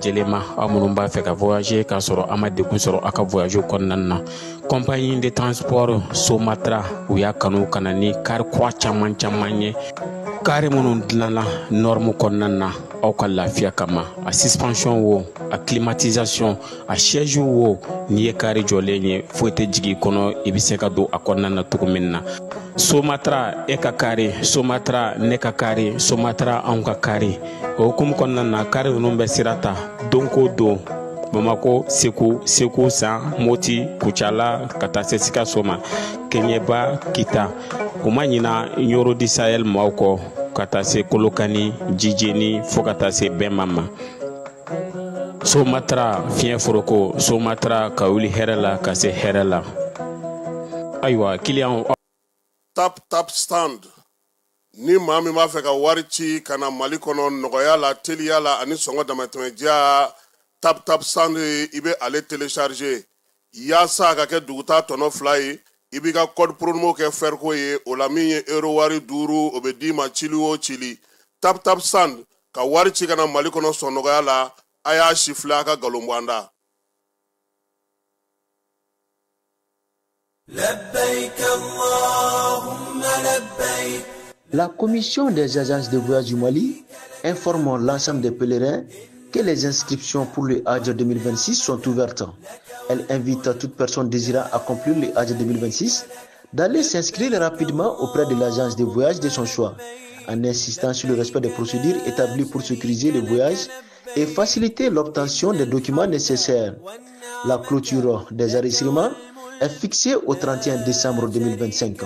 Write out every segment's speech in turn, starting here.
lajɛlen ma, aw minnu b'a fɛ ka voyager k'a sɔrɔ a ma degun sɔrɔ aw ka voyage kɔnɔna na. Compagnie de transport Somatra, u y'a kanu ka na ni car kura caman caman ye, car minnu dilanna norme kɔnɔna na aw ka lafiya kama. A suspension wo, a climatisation, a siège wo, n'i ye car jɔlen ye foyi tɛ jigin i kɔnɔ, i bɛ se ka don a kɔnɔna na cogo min na. Somatra e ka car, Somatra ne ka car, Somatra anw ka car. O hukumu kɔnɔna na, car ninnu bɛ sira ta don ko don Bamako, Segu, Segu San, Moti, Kucala, ka taa se Sikaso ma, Keɲeba, Kita. U ma ɲina Ɲoro di Sahel maaw kɔ, ka taa se Kolokani, Jijeni, fo ka taa se Bɛnma ma. Somatra fiɲɛ foroko, Somatra ka wuli hɛrɛ la ka se hɛrɛ la. Ayiwa kiliyanw. Tap Tap Stand, ni maa min b'a fɛ ka wari ci ka na Mali kɔnɔ nɔgɔya la, teliya la ani sɔngɔ damatɛmɛdiya, Tap Tap Stand, i bɛ ale télécharger yaasa a ka kɛ dugutaa tɔnɔ 2 ye. I b'i ka code promo kɛ fɛriko ye, o la min ye euro wari 5, o bɛ d'i ma cili o cili. Tap Tap Stand, ka wari ci ka na Mali kɔnɔ sɔn nɔgɔya la. A y'a si filɛ, a ka nkalon bɔ an da. La commission des agences de voyage du Mali informe l'ensemble des pèlerins que les inscriptions pour le Hajj 2026 sont ouvertes. Elle invite toute personne désirant accomplir le Hajj 2026 d'aller s'inscrire rapidement auprès de l'agence de voyage de son choix, en insistant sur le respect des procédures établies pour sécuriser le voyage et faciliter l'obtention des documents nécessaires. La clôture des enregistrements est fixée au 31 décembre 2025.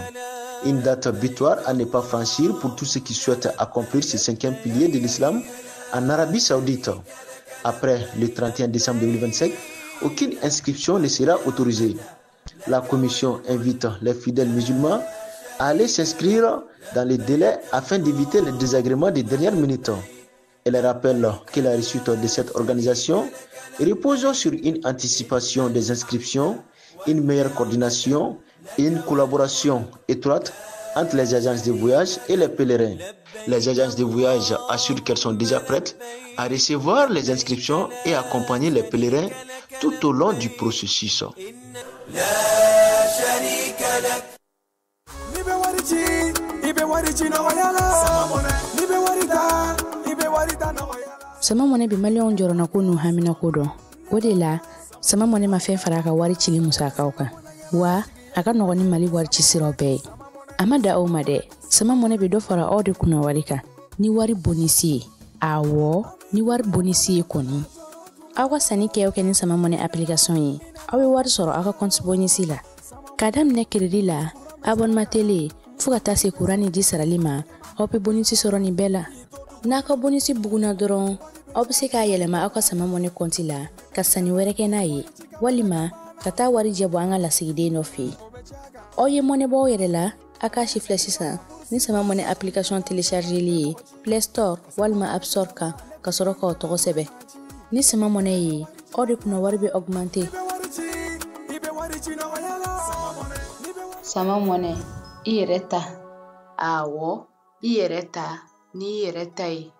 Une date butoir à ne pas franchir pour tous ceux qui souhaitent accomplir ce 5e pilier de l'islam en Arabie Saoudite. Après le 31 décembre 2025, aucune inscription ne sera autorisée. La commission invite les fidèles musulmans à aller s'inscrire dans les délais afin d'éviter les désagréments des dernières minutes. Elle rappelle que la réussite de cette organisation repose sur une anticipation des inscriptions, une meilleure coordination et une collaboration étroite entre les agences de voyage et les pèlerins. Les agences de voyage assurent qu'elles sont déjà prêtes à recevoir les inscriptions et accompagner les pèlerins tout au long du processus. Sama Money bɛ maliyɛnw jɔrɔnako n'u haminako dɔn. O de la Sama Money ma fɛn fara a ka wari cili musakaw kan, wa a ka nɔgɔn ni Mali wari ci siraw bɛɛ ye. A ma da aw ma dɛ, Sama Money bɛ dɔ fara aw de kunna wari kan ni wari bonisi ye. Awɔ, ni wari bonisi ye kɔni. Aw ka sanni kɛ o kɛ ni Sama Money application ye, aw bɛ wari sɔrɔ aw ka compte bonisi la. K'a daminɛ crédit la, abonnement télé, fo ka taa se courant ni ji sarali ma, aw bɛ bonisi sɔrɔ nin bɛɛ la. N'a ka bonisi bugunna dɔrɔn, aw bɛ se k'a yɛlɛma aw ka Sama Money compte la ka sanni wɛrɛ kɛ n'a ye, walima ka taa wari jɛ bɔ an ka lasigiden dɔ fɛ yen. Aw ye mɔnɛ bɔ aw yɛrɛ la, a k'a si filɛ sisan ni Sama Money application téléchargeli ye Play Store walima App Store kan, ka sɔrɔ k'aw tɔgɔ sɛbɛn. Ni Sama Money ye, aw de kunna wari bɛ augmenter. Sama Money, i yɛrɛ ta. Awɔ, i yɛrɛ ta n'i yɛrɛ ta ye.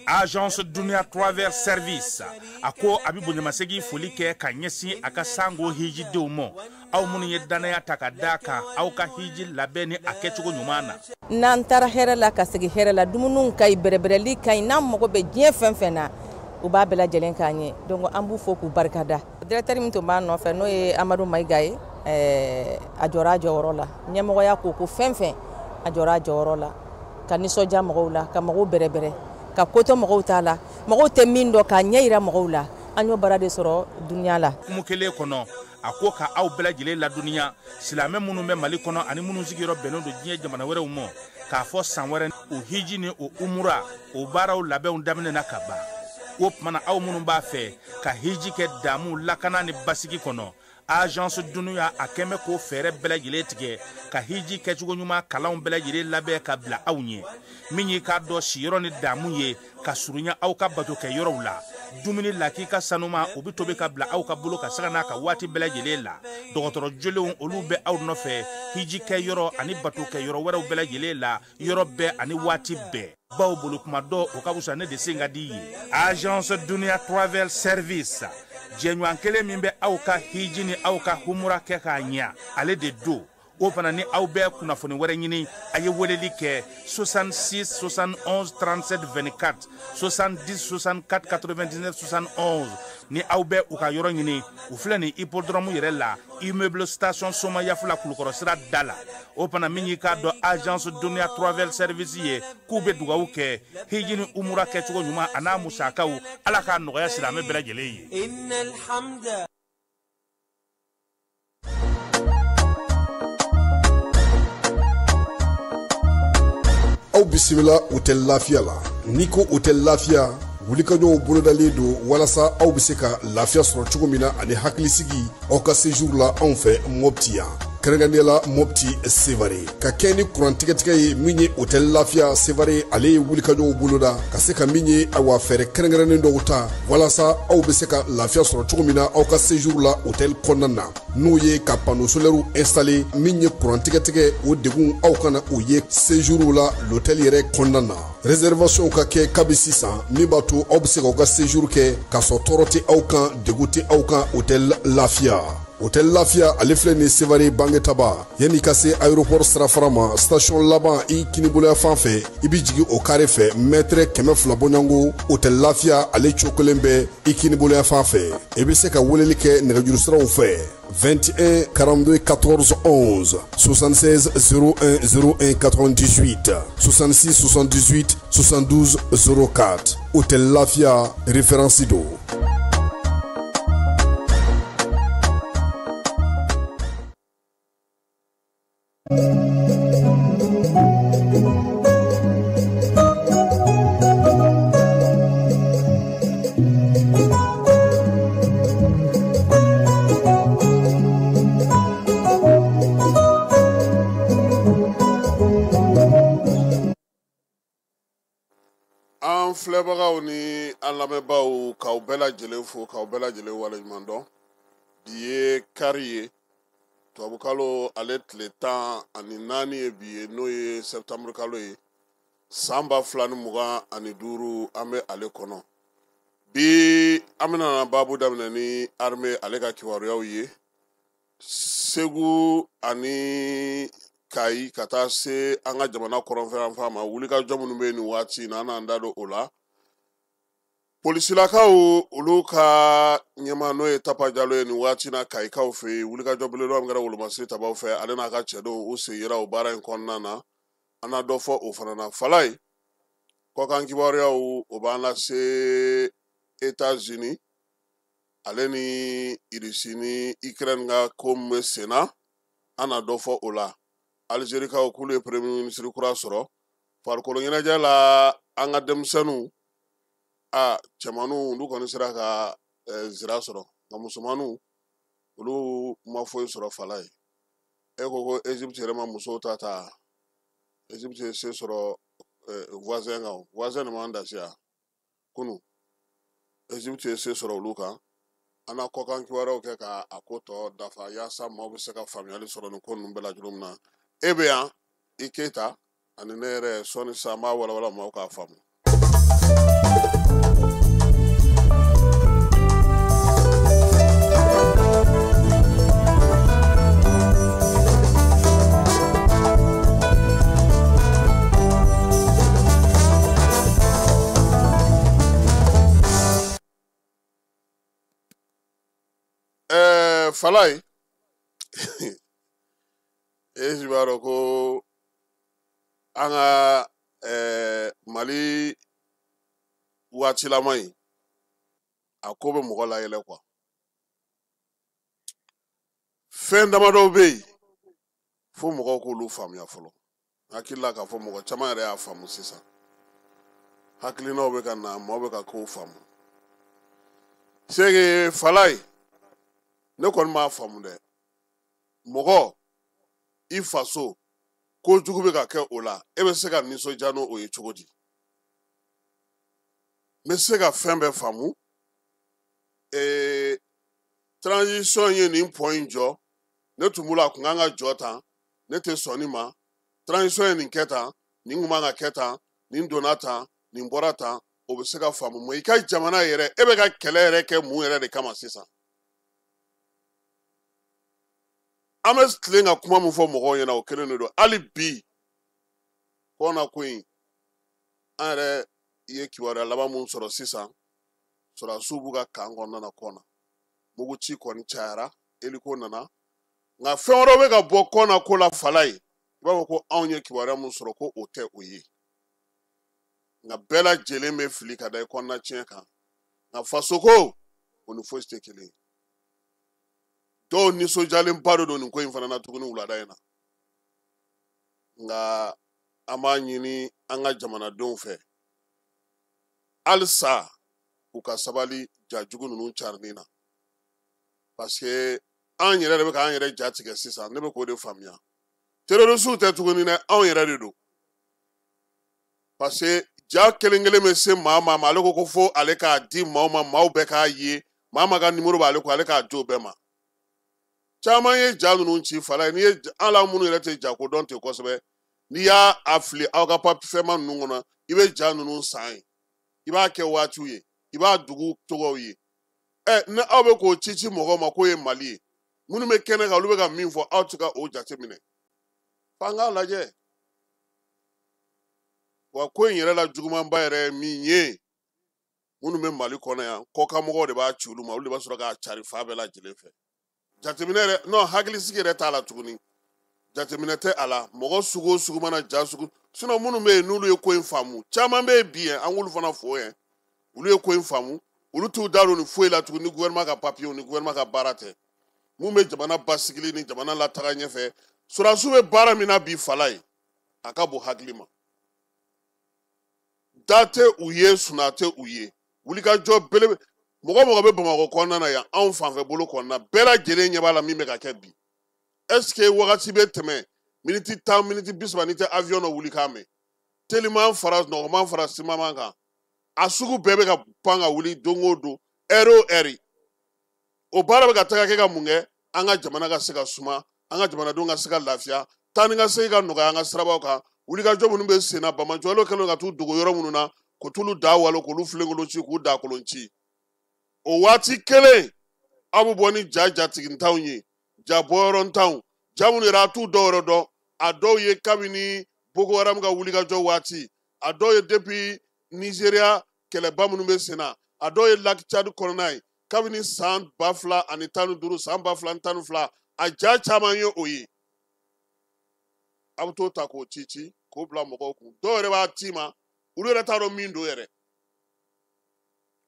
Agence Dunia Travel Service a ko a bɛ bonyamasegin foli kɛ ka ɲɛsin a ka sango hijidenw ma, aw minnu ye danaya ta ka d'a kan aw ka hiji labɛn ni a kɛcogo ɲuman na. N'an taara hɛrɛ la ka segin hɛrɛ la, dumuniw ka ɲi, bɛrɛbɛrɛli ka ɲi, n'an mago bɛ diɲɛ fɛn fɛn na, u b'a bɛɛ lajɛlen k'an ye. Donc an b'u fo k'u barikada. Directeur min tun b'an nɔfɛ, n'o ye Amadu Mayiga ye, a jɔra a jɔyɔrɔ la. Ɲɛmɔgɔya ko fɛn fɛn, a jɔra a jɔyɔrɔ la, ka nisɔndiya mɔgɔw la, ka mɔgɔw bɛrɛbɛrɛ, ka kotɔ mɔgɔw t'a la, mɔgɔw tɛ min dɔn k'a ɲɛ yira mɔgɔw la. An y'o baara de sɔrɔ dunuya la. Hukumu kelen kɔnɔ, a ko ka aw bɛɛ lajɛlen ladɔnniya, silamɛ minnu bɛ Mali kɔnɔ ani minnu sigiyɔrɔ bɛnnen don diɲɛ jamana wɛrɛw ma, k'a fɔ san wɛrɛ o hiji ni o umura o baaraw labɛnw daminɛna ka ban. O tuma na, aw minnu b'a fɛ ka hiji kɛ damu, lakana ni basigi kɔnɔ, Agence Dunia a kɛn bɛ k'o fɛɛrɛ bɛɛ lajɛlen tigɛ ka hiji kɛcogo ɲuman kalanw bɛɛ lajɛlen labɛn ka bila aw ɲɛ. Min y'i k'a dɔn siyɔrɔ ni damu ye ka surunya aw ka bato kɛ yɔrɔw la, Dumuni lakika sanuma o bɛ tobi ka bila aw ka bolo ka saga n'a ka waati bɛɛ lajɛlen la. Dɔgɔtɔrɔ jolenw olu bɛ aw nɔfɛ hiji kɛ yɔrɔ ani bato kɛ yɔrɔ wɛrɛw bɛɛ lajɛlen la, yɔrɔ bɛɛ ani waati bɛɛ. Baw bolo kuma dɔ o ka fisa ne de sen ka di ye. Agence Dunia Travel Service, jɛɲɔgɔn kelen min bɛ aw ka hiji ni aw ka humura kɛ k'a ɲɛ, ale de don. O fana ni aw bɛ kunnafoni wɛrɛ ɲini, a ye weleli kɛ 66 71 37 24, 70 64 99 71. Ni aw bɛ u ka yɔrɔ ɲini, u filɛ nin hippodrome yɛrɛ la, immeuble station Somayafula Kulukɔrɔ sira da la. O fana min y'i k'a dɔn agence Dunia Travel Service ye, k'u bɛ dugawu kɛ hiji ni umura kɛcogo ɲuman a n'a musakaw, Ala k'a nɔgɔya silamɛ bɛɛ lajɛlen ye. Aw bisimila Hôtel Lafiya la. N'i ko Hôtel Lafiya, wulikajɔw bolodalen don walasa aw bɛ se ka lafiya sɔrɔ cogo min na ani hakilisigi aw ka séjour la anw fɛ Mopti yan, kɛrɛnkɛrɛnnenya la Mopti Sevare. Ka kɛ ni kuran tigɛtigɛ ye min ye Hôtel Lafiya Sevare, ale ye wulikajɔw boloda ka se ka min ye awa fɛɛrɛ kɛrɛnkɛrɛnnen dɔw ta walasa aw bɛ se ka lafiya sɔrɔ cogo min na aw ka séjour la hôtel kɔnɔna na, n'o ye ka panneau solaire installé min ye kuran tigɛtigɛ o degun aw kana o ye séjour la l'hôtel yɛrɛ kɔnɔna na. Réservation ka kɛ kabi sisan min b'a to aw bɛ se k'aw ka séjour kɛ k'a sɔrɔ tɔɔrɔ tɛ aw kan, degun tɛ aw kan Hôtel Lafiya. Hôtel Lafiya ale filɛ nin Sevare Bangetaba, yanni ka se aéroport sirafara ma, station laban i kiniboloya fan fɛ, i bɛ jigin o carré fɛ mètre 200 bɔɲɔgɔnko. Hôtel Lafiya ale cokolen bɛ i kiniboloya fan fɛ. I bɛ se ka weleli kɛ nɛgɛjuru siraw fɛ 21 42 14 11, 76 01 01 98, 66 78 72 04. Hôtel Lafiya référence don. An filɛbagaw ni an lamɛnbaaw, k'aw bɛɛ lajɛlen fo, k'aw bɛɛ lajɛlen waleɲuman dɔn. Bi ye kari ye, tubabukalo ale tile 14 ye bi ye, n'o ye septembre kalo ye, san 2025, an bɛ ale kɔnɔ. Bi an bɛna baabu daminɛ ni armée ale ka kibaruyaw ye. Segu ani Kayi ka taa se an ka jamana kɔrɔnfɛ ma, wulikajɔ minnu bɛ yen nin waati in na, an n'an da don o la. Polisilakaw olu ka ɲɛmaa n'o ye Tapa Jalo ye nin waati in na Kayikaw fɛ yen, wulikajɔ belebeleba min kɛra wolomasiri tabaw fɛ, ale n'a ka cɛdenw u sen yera o baara in kɔnɔna na. An na dɔ fɔ o fana na. Falaye, kɔkan kibaruyaw o b'an lase États-Unis ale ni Irisi ni Ukraine ka ko min bɛ sen na, an na dɔ fɔ o la. Algérikaw k'olu ye premier ministre kura sɔrɔ. Farikolo ɲɛnajɛ la, an ka denmisɛnninw a cɛmaninw olu kɔni sera ka zira sɔrɔ, nka musomaninw olu ma foyi sɔrɔ. Falaye, e ko ko Égypte yɛrɛ ma musow ta ta, Égypte ye se sɔrɔ voisin kan, voisin de m'an dasi yan kunun, Égypte ye se sɔrɔ olu kan. An na kɔkan kibaruyaw kɛ ka a ko tɔ dafa yaasa maaw bɛ se ka faamuyali sɔrɔ nin ko ninnu bɛɛ la cogo min na. E bɛ yan i Keyita ani ne yɛrɛ sɔɔni sisan an b'a walawala maaw k'a faamu. Falaye, e si b'a dɔn ko an ka Mali waatilama in a ko bɛ mɔgɔ layɛlɛ quoi. Fɛn damadɔw bɛ yen fo mɔgɔw k'olu faamuya fɔlɔ. N hakili la k'a fɔ mɔgɔ caman yɛrɛ y'a faamu sisan, hakilinaw bɛ ka na, maaw bɛ ka kow faamu. Sege Falaye, ne kɔni m'a faamu dɛ. Mɔgɔ i faso kojugu bɛ ka kɛ o la, e bɛ se ka nisɔndiya n'o ye cogo di? N bɛ se ka fɛn bɛɛ faamu. Transition ye nin pont in jɔ, ne tun bolo a kun kan ka jɔ tan, ne tɛ sɔn nin ma. Transition ye nin kɛ tan, nin kun man ka kɛ tan, nin donna tan, nin bɔra tan, o bɛ se ka faamu. Mais i ka jamana yɛrɛ, e bɛ ka kɛlɛ yɛrɛ kɛ mun yɛrɛ de kama sisan? An bɛ tilen ka kuma min fɔ mɔgɔw ɲɛna, o kelen de don. Hali bi kɔna ko in, an yɛrɛ ye kibaruya laban mun sɔrɔ sisan, sɔrɔdasiw b'u ka kan kɔnɔna na kɔna mugu ci kɔni cayara, hélico nana, nka fɛn wɛrɛw bɛ ka bɔ kɔna ko la fala ye. I b'a fɔ ko anw ye kibaruya mun sɔrɔ ko o tɛ o ye, nka bɛɛ lajɛlen bɛ fili ka da i kɔnɔna tiɲɛ kan. Nka fasoko o ni fosi tɛ kelen ye. Dɔw nisɔndiyalenba de don nin ko in fana na tuguni wulada in na. Nka an b'a ɲini an ka jamanadenw fɛ halisa u ka sabali ja jugu ninnu carinni na, parce que an yɛrɛ de bɛ k'an yɛrɛ ja tigɛ sisan. Ne bɛ k'o de faamuya. Terrorisiw tɛ tuguni dɛ, anw yɛrɛ de don. Parce que ja kelen kelen bɛ se maa maa ma, ale ko ko fo ale k'a di maaw ma, maaw bɛɛ k'a ye, maa maa ka nimoro b'ale kun, ale k'a di o bɛɛ ma. Caman ye ja ninnu ci fala ye. N'i ye an la minnu yɛrɛ tɛ ja ko dɔn ten kosɛbɛ, n'i y'a a fili aw ka papiye fɛnma ninnu kɔnɔ, i bɛ ja ninnu san ye, i b'a kɛ waatiw ye, i b'a dugu tɔgɔw ye. Ni aw bɛ k'o ci ci mɔgɔw ma k'o ye Mali ye, minnu bɛ kɛnɛ kan olu bɛ ka min fɔ, aw tɛ ka o jate minɛ. F'an k'a lajɛ. Wa ko in yɛrɛ la jugumanba yɛrɛ ye min ye, minnu bɛ Mali kɔnɔ yan, kɔkanmɔgɔw de b'a ci olu ma, olu de b'a sɔrɔ k'a cari fan bɛɛ lajɛlen fɛ. Jateminɛ yɛrɛ, non, hakilisigi yɛrɛ t'a la tuguni, jateminɛ tɛ a la. Mɔgɔ sugu o sugu mana ja sugu, sinon minnu bɛ yen n'olu ye ko in faamu, caman bɛ yen bi yɛn, an k'olu fana fo yɛn, olu ye ko in faamu, olu t'u da don nin foyi la tuguni ni gouvernement ka papiyew ni gouvernement ka baara tɛ. Mun bɛ jamana basigili ni jamana lataga ɲɛfɛ, sɔrɔdasiw bɛ baara min na bi fala ye, a ka bon hakili ma. Da tɛ u ye, suna tɛ u ye. Wulikajɔ belebele, mɔgɔ mɔgɔ bɛ Bamakɔ kɔnɔna na yan, anw fanfɛ bolo kɔnɔna, bɛɛ lajɛlen ɲɛ b'a la min bɛ ka kɛ bi. Est-ce que wagati bɛ tɛmɛ miniti 10, miniti 30, n'i tɛ avion dɔ wuli k'a mɛn, teliman fara nɔgɔman fara simaman kan, a sugu bɛɛ bɛ ka pan ka wuli don o don, heure o heure. O baara bɛ ka taga kɛ ka mun kɛ? An ka jamana ka se ka suma, an ka jamanadenw ka se ka lafiya, taa ni ka segin ka nɔgɔya an ka sirabaw kan. Wulikajɔ minnu bɛ sen na, banbaanciwalew kɛlen don ka t'u dogo yɔrɔ minnu na, k'u t'olu da walo, k'olu filenkolon ci, k'u da kolon ci. O waati kelen, aw bɛ bɔ ni ja jatigintanw ye, ja bɔyɔrɔntanw, ja minnu yɛrɛ a t'u dɔw yɛrɛ dɔn. A dɔw ye kabini Boko Haram ka wulikajɔ waati, a dɔw ye depuis Nigéria kɛlɛba minnu bɛ sen na, a dɔw ye Lac Tchad kɔnɔna ye kabini san 2015, san 2012, a ja caman ye o ye. A bɛ t'o ta k'o ci ci k'o bila mɔgɔw kun. Dɔw yɛrɛ b'a ci ma, olu yɛrɛ t'a dɔn min don yɛrɛ.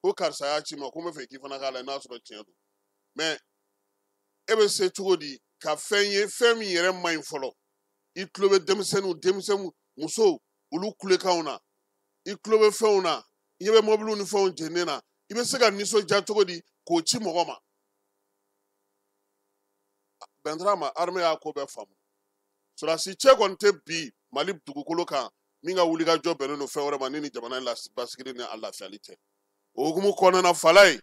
Ko karisa y'a ci ma, ko n bɛ fɛ k'i fana k'a lajɛ n'a sɔrɔ tiɲɛ don. Mais e bɛ se cogo di ka fɛn ye, fɛn min yɛrɛ man ɲi fɔlɔ? I tulo bɛ denmisɛnninw, denmisɛnnin musow, olu kulekanw na, i tulo bɛ fɛnw na, i ɲɛ bɛ mɔbiliw ni fɛnw jeninen na, i bɛ se ka nisɔndiya cogo di k'o ci mɔgɔ ma? Bɛntara ma, armée y'a ko bɛɛ faamu. Sɔrɔdasi cɛ kɔni tɛ bi Mali dugukolo kan min ka wulikajɔ bɛnnen don fɛn wɛrɛ ma ni nin jamana in basigili ni a lafiyali tɛ. O hukumu kɔnɔna na, fala ye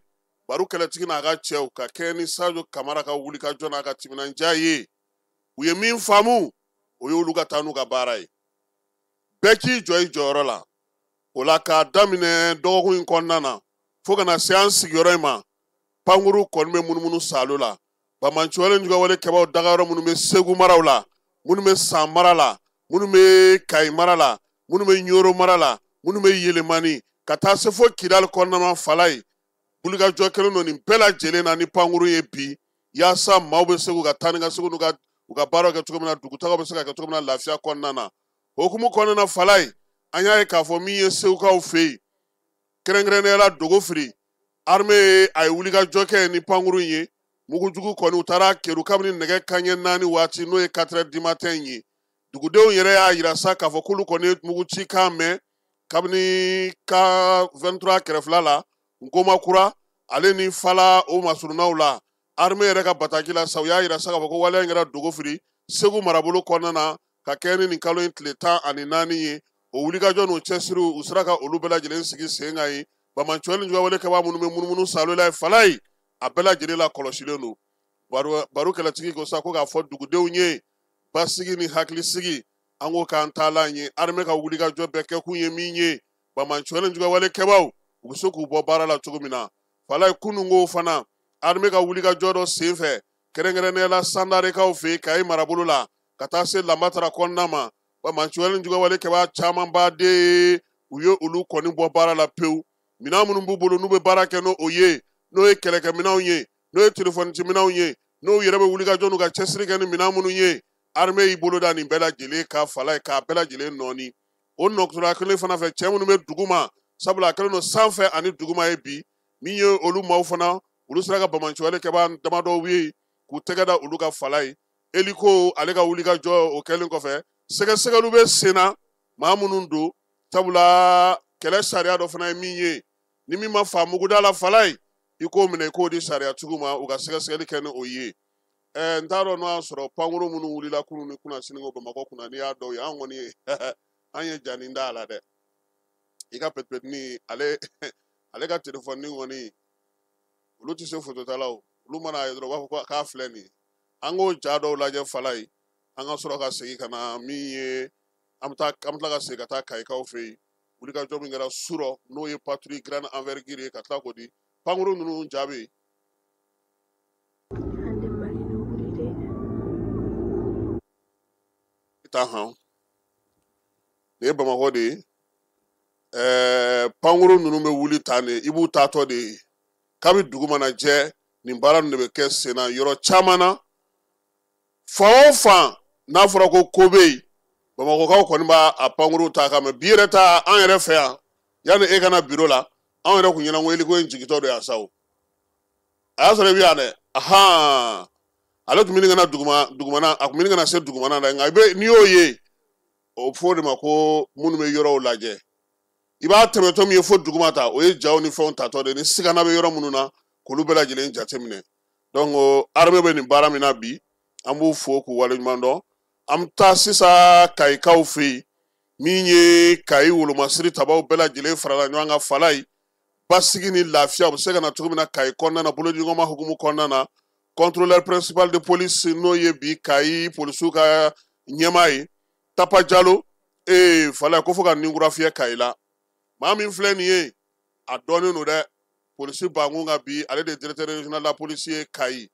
Baru kɛlɛtigi n'a ka cɛw ka kɛɲɛ ni Sadio Kamara ka wulikajɔ n'a ka timinandiya ye, u ye min faamu, o y'olu ka taa n'u ka baara ye. Bɛɛ k'i jɔ i jɔyɔrɔ la. O la k'a daminɛ dɔgɔkun in kɔnɔna na fo ka na se an sigiyɔrɔ in ma, pankuru kɔni bɛ munumunu salo la. Banbaanciwale jugawale kɛbaaw dagayɔrɔ minnu bɛ Segu maraw la, minnu bɛ San mara la, minnu bɛ Kayi mara la, minnu bɛ Ɲoro mara la, minnu bɛ Yelemani, ka taa se fo Kidali kɔnɔna ma, fala ye wulikajɔ kɛlen don nin bɛɛ lajɛlen na ni pankuru ye bi, yaasa maaw bɛ se k'u ka taa ni ka segin n'u ka u ka baaraw kɛ cogo min na, dugutagaw bɛ se ka kɛ cogo min na lafiya kɔnɔna na. O hukumu kɔnɔna na, fala ye an y'a ye k'a fɔ min ye Segukaw fɛ yen, kɛrɛnkɛrɛnnenya la Dogofiri, armée ye a ye wulikajɔ kɛ ni pankuru in ye. Mugujugu kɔni u taara keru kabini nɛgɛ kanɲɛ 4 waati, n'o ye 4 heures du matin ye. Dugudenw yɛrɛ y'a yira sa k'a fɔ k'olu kɔni ye mugu ci kan mɛn kabini ka 23 kɛrɛfɛla la, Nkomakura ale ni Fala o masurunnaw la. Armée yɛrɛ ka bataki la sa, u y'a yira sa k'a fɔ ko waleya in kɛra Dogofiri, Segu marabolo kɔnɔna na, ka kɛɲɛ ni nin kalo in tile 14 ye. O wulikajɔ n'o cɛsiriw, u sera ka olu bɛɛ lajɛlen sigi sen kan yen. Banbaanciwale jugawale kɛbaa minnu bɛ munumunu salo la ye, fala ye. A bɛɛ lajɛlen la kɔlɔsilen don. Baro kɛlɛtigi ko sa ko k'a fɔ dugudenw ye basigi ni hakilisigi an ko k'an taalan ye. Armée ka wulikajɔ bɛɛ kɛkun ye min ye, banbaanciwale juguyawale kɛbaw u bɛ se k'u bɔ baara la cogo min na. Falaye kununko fana armée ka wulikajɔ dɔ senfɛ kɛrɛnkɛrɛnnenya la Sandarekaw fɛ yen Kayi marabolo la ka taa se Lambatara kɔnɔna ma, banbaanciwale juguyawale kɛbaa camanba de u ye olu kɔni bɔ baara la pewu. Minɛn minnu b'u bolo n'u bɛ baara kɛ n'o ye, n'o ye kɛlɛkɛminɛnw ye, n'o ye telefɔniciminɛnw ye, n'o yɛrɛ bɛ wulikajɔ n'u ka cɛsiri kɛ ni minɛn minnu ye, armée y'i bolo da nin bɛɛ lajɛlen ka Falaye k'a bɛɛ lajɛlen nɔɔni. O nɔkura kelen fana fɛ, cɛ minnu bɛ duguma, sabula a kɛlen don sanfɛ ani duguma ye bi, min ye olu maaw fana olu sera ka banbaanciwale kɛbaa damadɔw ye k'u tɛgɛ da olu ka Falaye. Hélico ale ka wulikajɔ o kɛlen kɔfɛ, sɛgɛsɛgɛliw bɛ sen na maa minnu don, sabula kɛlɛ sariya dɔ fana ye min ye, ni min ma fa muguda la Falaye, i k'o minɛ i k'o di sariyatigiw ma u ka sɛgɛsɛgɛli kɛ ni o ye. N t'a dɔn n'o y'a sɔrɔ pankuru minnu wulila kunun ni kunnasini ko Bamakɔ kunna, n'i y'a dɔw ye, an kɔni ye an ye janin da a la dɛ. I ka pɛtipɛtini ale ka telefɔni kɔni, olu tɛ se fototalaw, olu mana a ye dɔrɔn u b'a fɔ ko k'a filɛ nin ye. An k'o ja dɔw lajɛ Falaye, an ka sɔrɔ ka segin ka na min ye, an bɛ tila ka segin ka taa Kayikaw fɛ yen. Wulikajɔ min kɛra surɔ n'o ye patrouille grande envergure ye ka tila k'o di pankuru ninnu jaabi. Taa han, nin ye Bamakɔ de ye. Pankuru ninnu bɛ wuli tan de, i b'u taatɔ de ye. Kabi dugu mana jɛ, nin baara ninnu de bɛ kɛ sen na yɔrɔ caman na. Fan o fan n'a fɔra ko ko bɛ yen, Bamakɔkaw kɔni b'a a pankuru ta ka mɛ. Bi yɛrɛ ta an yɛrɛ fɛ yan, yanni e ka na biro la, anw yɛrɛ kun ɲɛna ko hélico in jigintɔ don yan sa o. A y'a sɔrɔ i bɛ yan dɛ. Ahan, ale tun bɛ ka na dugumana, a tun bɛ ka na se dugumana la, nka i bɛ n'i y'o ye, o fɔ o de ma ko minnu bɛ yɔrɔw lajɛ. I b'a tɛmɛtɔ min ye fo duguma ta, o ye jaw ni fɛnw tatɔ de ye, ni sigana bɛ yɔrɔ minnu na k'olu bɛɛ lajɛlen jateminɛ. Donc armée bɛ nin baara min na bi, an b'u fo k'u waleɲuman dɔn. An bɛ taa sisan Kayikaw fɛ yen, min ye Kayi wolomasiri tabaw bɛɛ lajɛlen farala ɲɔgɔn kan Falaye, basigi ni lafiya u bɛ se ka na cogo min na Kayi kɔnɔna na, bolodiɲɔgɔnma hukumu kɔnɔna na. Contrôleur principal de police n'o ye bi Kayi polisiw ka ɲɛmaa ye, Tapa Jalo, Falaye ko fo ka ninkura fiyɛ Kayi la. Maa min filɛ nin ye, a dɔnnen don dɛ, polisi bankun ka bi, ale de ye directeur régional de la police ye Kayi.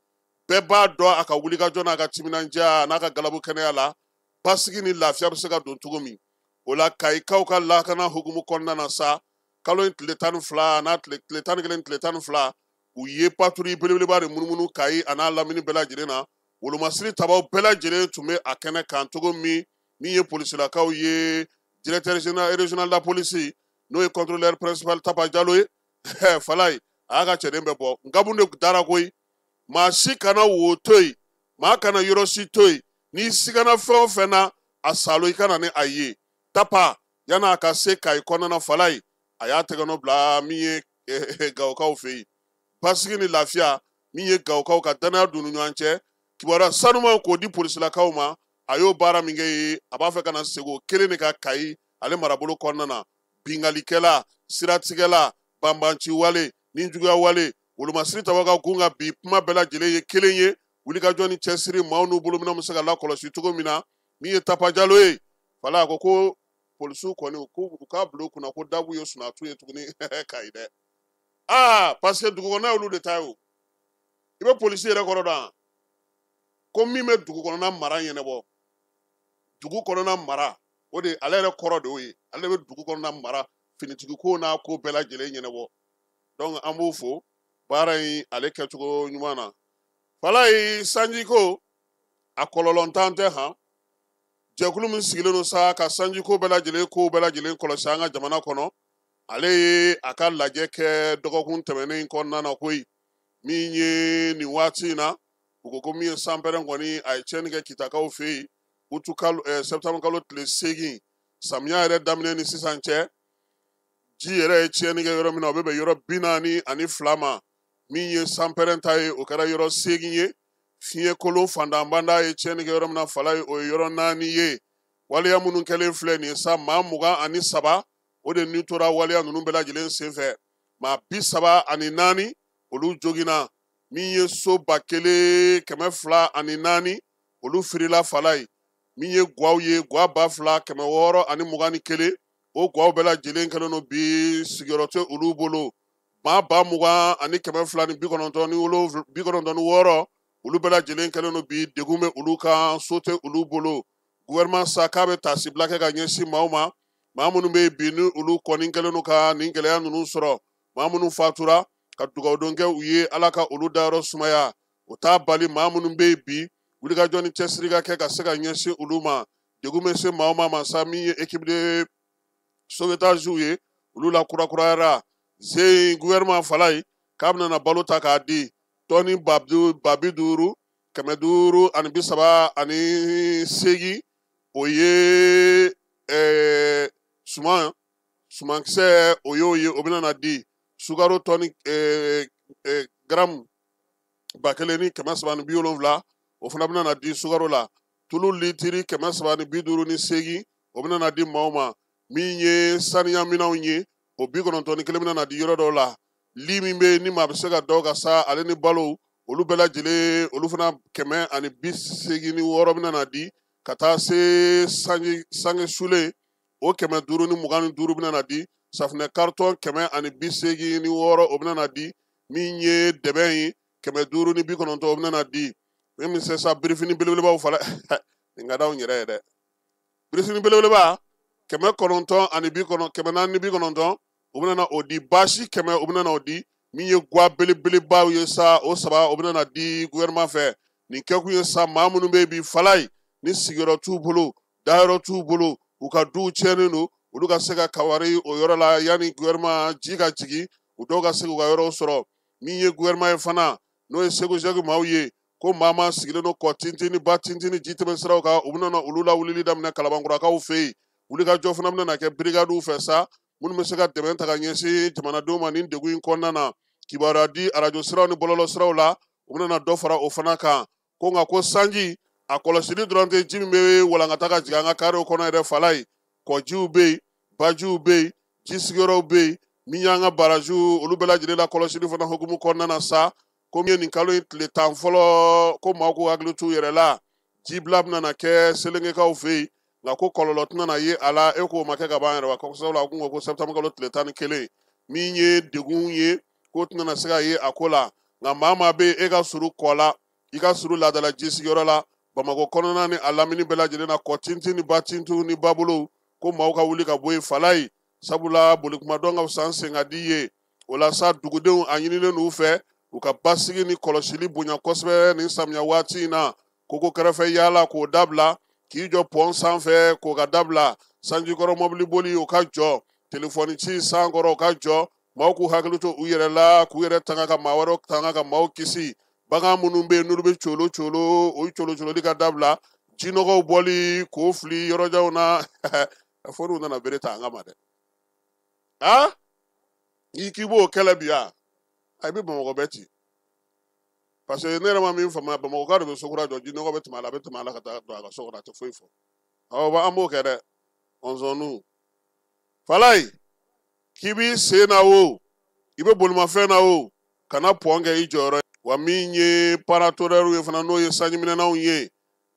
Bɛɛ b'a dɔn a ka wulikajɔ n'a ka timinandiya n'a ka galabu kɛnɛya la, basigi ni lafiya bɛ se ka don cogo min. O la Kayikaw ka lakana hukumu kɔnɔna na sa, kalo in tile 12 n'a tile 11 tile 12, u ye patrouille belebeleba de munumunu Kayi a n'a lamini bɛɛ lajɛlen na. Wolomasiri tabaw bɛɛ lajɛlen tun bɛ a kɛnɛ kan cogo min, min ye polisilakaw ye, directeur régional de la police n'o ye contrôleur principal Tapa Jalo ye. Falaye a y'a ka cɛden bɛɛ bɔ. Nkabun de dara koyi, maa si kana wo to yen, maa kana yɔrɔ si to yen, n'i sigana fɛn o fɛn na a salo i kana ni a ye. Tapa yan'a ka se Kayi kɔnɔna na Falaye, a y'a tɛgɛnɔ bila min ye Gawokaw fɛ yen. Basigi ni lafiya min ye Gawokaw ka danaya don u ni ɲɔgɔn cɛ, kibaruya sanuman k'o di polisilakaw ma, a y'o baara min kɛ ye, a b'a fɛ ka na segin o kelen de ka Kayi ale marabolo kɔnɔna na. Binkalikɛla, siratigɛla, banbanci wale, ni juguya wale, wolomasiri tabaw ka gun ka bi kuma bɛɛ lajɛlen ye kelen ye. Wulikajɔ ni cɛsiri, maaw n'u bolominɛnw bɛ se ka lakɔlɔsi cogo min na. Min ye Tapa Jalo ye, Falaye a ko ko polisiw kɔni u k'a bila u kunna ko dabu ye sunatu ye tuguni Kayi dɛ. Parce que dugu kɔnɔna y'olu de ta ye o. I bɛ polisi yɛrɛ kɔrɔ dɔn ko min bɛ dugu kɔnɔna mara ɲɛnabɔ, dugu kɔnɔna mara o de ale yɛrɛ kɔrɔ de y'o ye, ale bɛ dugu kɔnɔna mara finitigi ko n'a ko bɛɛ lajɛlen ɲɛnabɔ. Donc an b'u fo baara in ale kɛcogo ɲuman na. Falaye sanjiko a kɔlɔlɔntan tɛ han. Jɛkulu min sigilen don sa ka sanjiko bɛɛ lajɛlen kow bɛɛ lajɛlen kɔlɔsi an ka jamana kɔnɔ, ale ye a ka lajɛ kɛ dɔgɔkun tɛmɛnen kɔnɔna na koyi. Min ye nin waati in na, u ko ko min ye sanpɛrɛn kɔni a ye tiɲɛni kɛ Kitakaw fɛ yen utu kalo septembre kalo tile 8, samiya yɛrɛ daminɛ ni sisan cɛ, ji yɛrɛ ye tiɲɛni kɛ yɔrɔ min na, o bɛ bɛn yɔrɔ 42 ma. Min ye sanpɛrɛn ta ye, o kɛra yɔrɔ 8 ye. Fiɲɛ kolon fandanbanda ye tiɲɛni kɛ yɔrɔ min na Falaye, o ye yɔrɔ 4 ye. Waleya minnu kɛlen filɛ nin ye sa, maa 23 o de ni tora waleya ninnu bɛɛ lajɛlen senfɛ. Maa 34 olu joginna. Min ye so 1204 olu firila Falayi. Min ye gwaw ye, gwa 2621, o gwaw bɛɛ lajɛlen kɛlen don bi sigiyɔrɔ tɛ olu bolo. Maa 20,296, olu bɛɛ lajɛlen kɛlen don bi degun bɛ olu kan, so tɛ olu bolo. Gouvernement sa k'a bɛ taasibila kɛ ka ɲɛsin maaw ma, maa minnu bɛ yen bi ni olu kɔni kɛlen don ka nin gɛlɛya ninnu sɔrɔ, maa minnu fatura ka dugawudon kɛ u ye, Ala ka olu dayɔrɔ sumaya. O t'a bali maa minnu bɛ yen bi wulikajɔ ni cɛsiri ka kɛ ka se ka ɲɛsin olu ma. Degun bɛ se maaw ma sa min ye équipe de sauvetage ye, olu la kurakurayara. Zen gouvernement Falayi k'a bɛna na balo ta k'a di tɔni 5,538, o ye sumankisɛ, o y'o ye, o bɛna na di. Sukaro tɔni garamu 1370, o fana bɛna na di sukaro la. Tulu litiri 358, o bɛna na di maaw ma. Min ye saniyaminɛnw ye, o 91 bɛna na di yɔrɔ dɔw la. Li min bɛ yen ni maa bɛ se ka dɔw ka sa, ale ni balo, olu bɛɛ lajɛlen, olu fana 186 bɛna na di, ka taa se sange sulen, o 525 bɛna na di. Safunɛ karitɔn 186, o bɛna na di. Min ye dɛbɛn ye, 590, o bɛna na di. Min bɛ se sa birifini belebelebaw fana, nin ka d'anw yɛrɛ ye dɛ. Birifini belebeleba 990, 490, o bɛna na o di. Baasi 100, o bɛna na o di. Min ye gwa belebelebaw ye sa, o 3, o bɛna na di gouvernement fɛ. Nin kɛkun ye sa maa minnu bɛ yen bi Falayi ni sigiyɔrɔ t'u bolo, dayɔrɔ t'u bolo, u ka duw tiɲɛnen don, olu ka se ka kawari o yɔrɔ la yanni gouvernement ji ka jigin, u dɔw ka se k'u ka yɔrɔw sɔrɔ. Min ye gouvernement ye fana, n'o ye Segu Jɛgi maaw ye, ko maa maa sigilen don kɔ tintin ni ba tintin ni ji tɛmɛ siraw kan, u bɛna na olu lawulili daminɛ Kalabankurakaw fɛ yen. Wulikajɔ fana bɛna na kɛ brigadiw fɛ sa, minnu bɛ se ka dɛmɛ ta ka ɲɛsin jamanadenw ma nin degun in kɔnɔna na. Kibaruya di arajo siraw ni bɔlɔlɔ siraw la, u bɛna na dɔ fara o fana kan. Ko nka ko sanji a kɔlɔsili dɔrɔn tɛ ji min bɛ walankata ka jigin an ka karew kɔnɔ yɛrɛ Falayi. Kɔjiw bɛ yen, bajiw bɛ yen, ji sigiyɔrɔw bɛ yen, min y'an ka barajiw, olu bɛɛ lajɛlen la kɔlɔsili fana hukumu kɔnɔna na sa. Ko min ye nin kalo in tile 10 fɔlɔ, ko maaw k'u hakili t'u yɛrɛ la, jibila bɛna na kɛ Selengekaw fɛ yen, nka ko kɔlɔlɔ tɛna na ye a la. E k'o ma kɛ ka ban yɛrɛ wa? Sabula a kun ko ko septembre kalo tile 11, min ye degun ye, k'o tɛna na se ka ye a ko la. Nka maa maa bɛ yen, e ka surun kɔ la, i ka surun laadala ji sigiyɔrɔ la, Bamakɔ kɔnɔna ni a lamini bɛɛ lajɛlen na, kɔ tintin ni ba tintin ni babolo, ko maaw ka wuli ka bɔ yen Falayi, sabula bolikuma dɔn ka fisa n sen ka di ye. O la sa dugudenw a ɲinilen n'u fɛ u ka basigi ni kɔlɔsili bonya kosɛbɛ nin samiya waati in na. Koko kɛrɛfɛ yaala k'o dabila, k'i jɔ pɔn sanfɛ k'o ka dabila, sanjikɔrɔ mɔbili boli o ka jɔ, telefɔni ci san kɔrɔ o ka jɔ. Maaw k'u hakili to u yɛrɛ la, k'u yɛrɛ tanga ka maa wɛrɛw tanga ka maaw kisi. Bagan minnu bɛ yen n'olu bɛ colo colo, o colo cololi ka dabila, jinɔgɔw bɔli k'o fili yɔrɔjanw na. Fo n'u nana bere ta an kama dɛ. A n'i k'i b'o kɛlɛ bi a, i bɛ Bamakɔ bɛɛ ci. Parce que ne yɛrɛ ma min faamuya, Bamakɔka de bɛ so kura jɔ, jinɔgɔ bɛ tɛmɛ a la, a bɛ tɛmɛ a la ka taa don a ka so kɔnɔ, a tɛ foyi fɔ. Awɔ, an b'o kɛ dɛ. Ɔnzɔnnu Falayi, k'i b'i sen na o, i bɛ bolimafɛn na o, kana pɔn kɛ i jɔyɔrɔ ye. Wa min ye paratonnerre ye fana, n'o ye sanjiminɛnanw ye,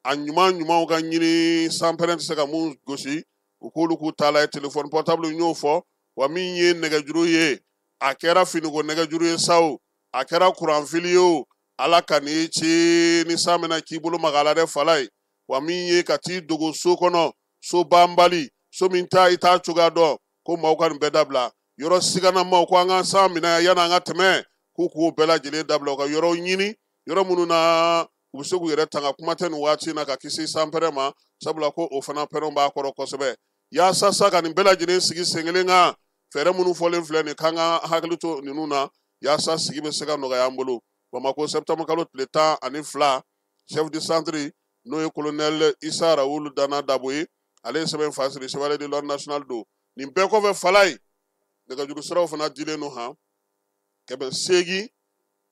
a ɲuman ɲumanw ka ɲini, sanpɛrɛn tɛ se ka mun gosi, u k'olu k'u ta la ye. Telefɔni portable n y'o fɔ. Wa min ye nɛgɛjuru ye, a kɛra finiko nɛgɛjuru ye sa o, a kɛra kuranfili ye o, Ala ka n'i ci ni san bɛna k'i bolo maga a la dɛ Falayi. Wa min ye ka t'i dogo so kɔnɔ, so banbali, so min ta i t'a cogoya dɔn, ko maaw ka nin bɛɛ dabila. Yɔrɔ siganamaw ko an ka san minɛ yanni an ka tɛmɛ, k'u k'o bɛɛ lajɛlen dabila, u ka yɔrɔw ɲini, yɔrɔ minnu na u bɛ se k'u yɛrɛ tanga, kuma tɛ nin waati in na, ka kisi sanpɛrɛn ma, sabula ko o fana pɛrɛnw b'a kɔrɔ kosɛbɛ. Yaasa sa ka nin bɛɛ lajɛlen sigi sen kelen kan, fɛɛrɛ minnu fɔlen filɛ nin, k'an ka hakili to ninnu na, yaasa sigi bɛ se ka nɔgɔya an bolo. Bamakɔ septembre kalo tile 12, chef du centre n'o ye colonel Issa Raoul Dana Dabo ye, ale ye sɛbɛn fa siri, chevalier de l'ordre national don. Nin bɛɛ kɔfɛ Falayi, nɛgɛjuru siraw fana dilen don han, 800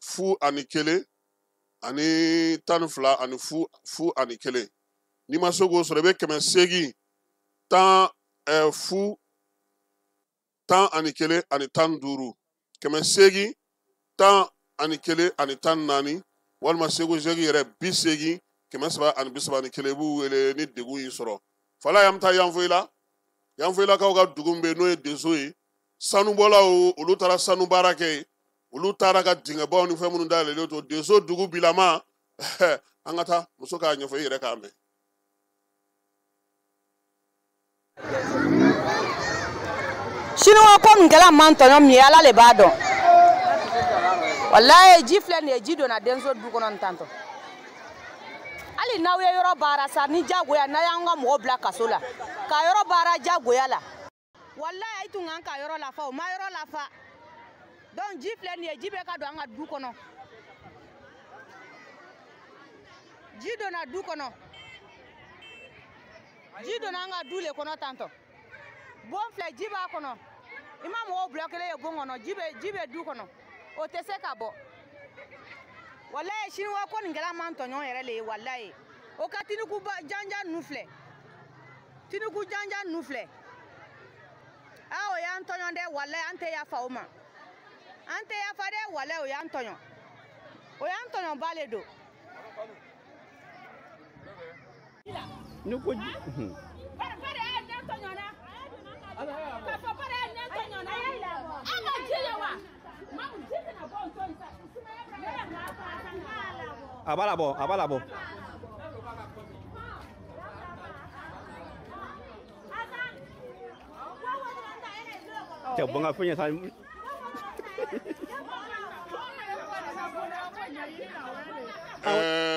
01 ani 12 ani 0 0 ani 1. N'i ma se k'o sɔrɔ, i bɛ 800 10 0 11 ani 15, 800 10 81 14, walima Segu Zɛki yɛrɛ 80 331, i b'u wele ni degun y'i sɔrɔ. Falaye, an bɛ taa Yanfoyila. Yanfoyilakaw ka dugu min bɛ yen n'o ye Deso ye, sanubɔlaw olu taara sanu baara kɛ yen, olu taara ka dingɛbaw ni fɛn minnu dayɛlɛlen to Deso dugu bilama. An ka taa muso k'a ɲɛfɔ i yɛrɛ k'a mɛn. Siniwa ko min kɛla man tɔɲɔ min ye, Ala le b'a dɔn. Walayi, ji filɛ nin ye, ji donna denso du kɔnɔ nin tantɔ. Hali n'aw ye yɔrɔ baara sa ni jagoya, n'a y'an ka mɔgɔ bila kaso la ka yɔrɔ baara jagoya la, walayi i tun kan ka yɔrɔ lafa, o ma yɔrɔ lafa. Donc ji filɛ nin ye, ji bɛ ka don an ka du kɔnɔ, ji donna du kɔnɔ, ji donna an ka du le kɔnɔ tantɔ. Bon filɛ, ji b'a kɔnɔ, i ma mɔgɔw bila kelen ye bon kɔnɔ, ji bɛ du kɔnɔ, o tɛ se ka bɔ. Walayi, siniwa ko nin kɛla man tɔɲɔgɔn yɛrɛ le ye, walayi. O ka tiniku janjan ninnu filɛ, tiniku janjan ninnu filɛ, aa o y'an tɔɲɔ dɛ, walayi an tɛ yafa o ma, an tɛ yafa dɛ, walayi o y'an tɔɲɔ, o y'an tɔɲɔ ba le don. Ne ko a b'a labɔ, a b'a labɔ. Cɛ bɔn ka fɛn ye sa.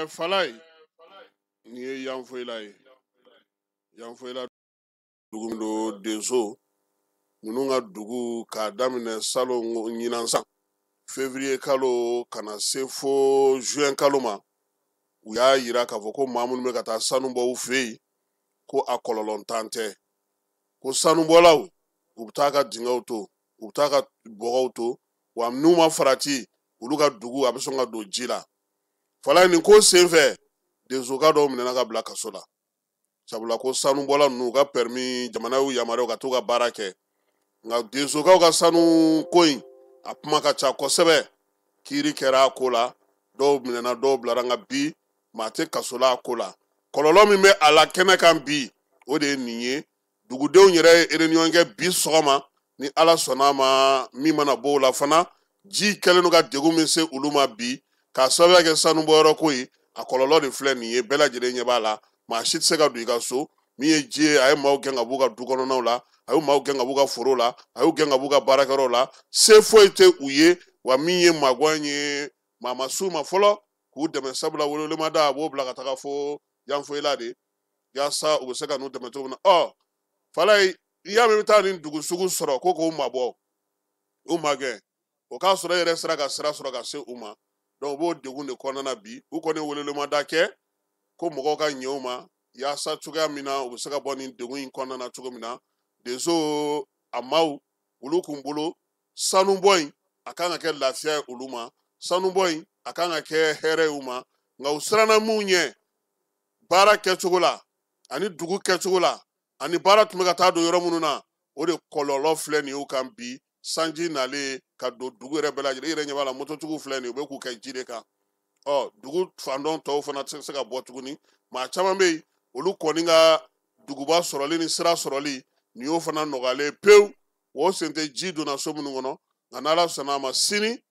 Falaye, nin ye Yanfoyila ye. Yanfoyila dugu don Deso ninnu ka dugu k'a daminɛ salon ɲinan san février kalo ka na se fo juin kalo ma, u y'a yira k'a fɔ ko maa minnu bɛ ka taa sanu bɔ u fɛ yen, ko a kɔlɔlɔntan tɛ, ko sanubɔlaw u bɛ taa ka dingɛw to, u bɛ taa ka bɔgɔw to, wa n'u ma farati olu ka dugu a bɛ sɔn ka don ji la. Falaye, nin ko senfɛ Desoka dɔw minɛna ka bila kaso la, sabula ko sanubɔla ninnu u ka permis jamana y'u yamaruya ka t'u ka baara kɛ, nka Desokaw ka sanu ko in a kuma ka ca kosɛbɛ. Kiiri kɛra a ko la, dɔw minɛna, dɔw bilara, nka bi maa tɛ kaso la a ko la. Kɔlɔlɔ min bɛ a la kɛnɛ kan bi, o de ye nin ye. Dugudenw yɛrɛ ye réunion kɛ bi sɔgɔma, ni Ala sɔnna a ma min mana bɔ o la fana, ji kɛlen don ka degun min se olu ma bi k'a sababuya kɛ sanubɔyɔrɔ ko ye, a kɔlɔlɔ de filɛ nin ye, bɛɛ lajɛlen ɲɛ b'a la. Maa si tɛ se ka don i ka so. Min ye ji ye, a ye maaw gɛn ka b'u ka du kɔnɔnaw la, a y'u maaw gɛn ka b'u ka foro la, a y'u gɛn ka b'u ka baarakɛyɔrɔw la. Se foyi tɛ u ye, wa min ye maguwan ye, maa ma s'u ma fɔlɔ k'u dɛmɛ, sabula welewelemada a b'o bila ka taga fo Yanfoyila de, yaasa u bɛ se ka n'u dɛmɛ cogo min na. Ɔ Falaye, i y'a mɛn i bɛ taa nin dugu sugu sɔrɔ ko k'u mabɔ, u magɛn, o k'a sɔrɔ e yɛrɛ sera ka sira sɔrɔ ka se u ma. Donc u b'o degun de kɔnɔna na bi. U kɔni ye welewelemada kɛ ko mɔgɔw ka ɲɛ u ma, yaasa cogoya min na u bɛ se ka bɔ nin degun in kɔnɔna na cogo min na. Deso a maaw olu kun bolo sanubɔ in a kan ka kɛ lafiya ye olu ma, sanubɔ in a kan ka kɛ hɛrɛ ye u ma, nka u siranna mun ɲɛ baara kɛcogo la ani dugu kɛcogo la ani baara tun bɛ ka taa don yɔrɔ minnu na, o de kɔlɔlɔ filɛ nin ye u kan bi. Sanji nalen ka don dugu yɛrɛ bɛɛ lajɛlen, i yɛrɛ ɲɛ b'a la, mototigiw filɛ nin ye, u bɛ k'u kɛ ji de kan. Ɔ dugu fandɔn tɔw fana tɛ se ka bɔ tuguni. Maa caman bɛ yen, olu kɔni ka duguba sɔrɔli ni sira sɔrɔli nin y'o fana nɔgɔyalen pewu. O sen tɛ ji donna so minnu kɔnɔ, nka n'Ala sɔnna a ma sini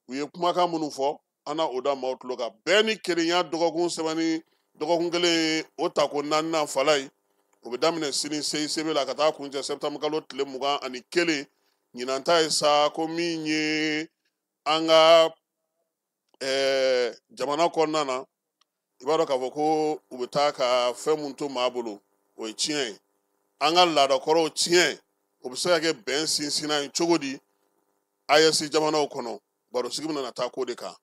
u ye kumakan minnu fɔ, an na o da maaw tulo kan. Bɛɛ ni kelenya dɔgɔkun sɛbɛnni dɔgɔkun kelen o tako naaninan Falaye, o bɛ daminɛ sini CICB la ka taa kuncɛ septembre kalo tile 21. Ɲinan ta ye sa ko min ye an ka jamana kɔnɔna na, i b'a dɔn k'a fɔ ko u bɛ taa ka fɛn mun to maa bolo, o ye tiɲɛ ye. An ka laadakɔrɔw tiɲɛ, o bɛ se ka kɛ bɛn sinsinna ye cogo di AES jamanaw kɔnɔ? Barosigi bɛna taa ko de kan.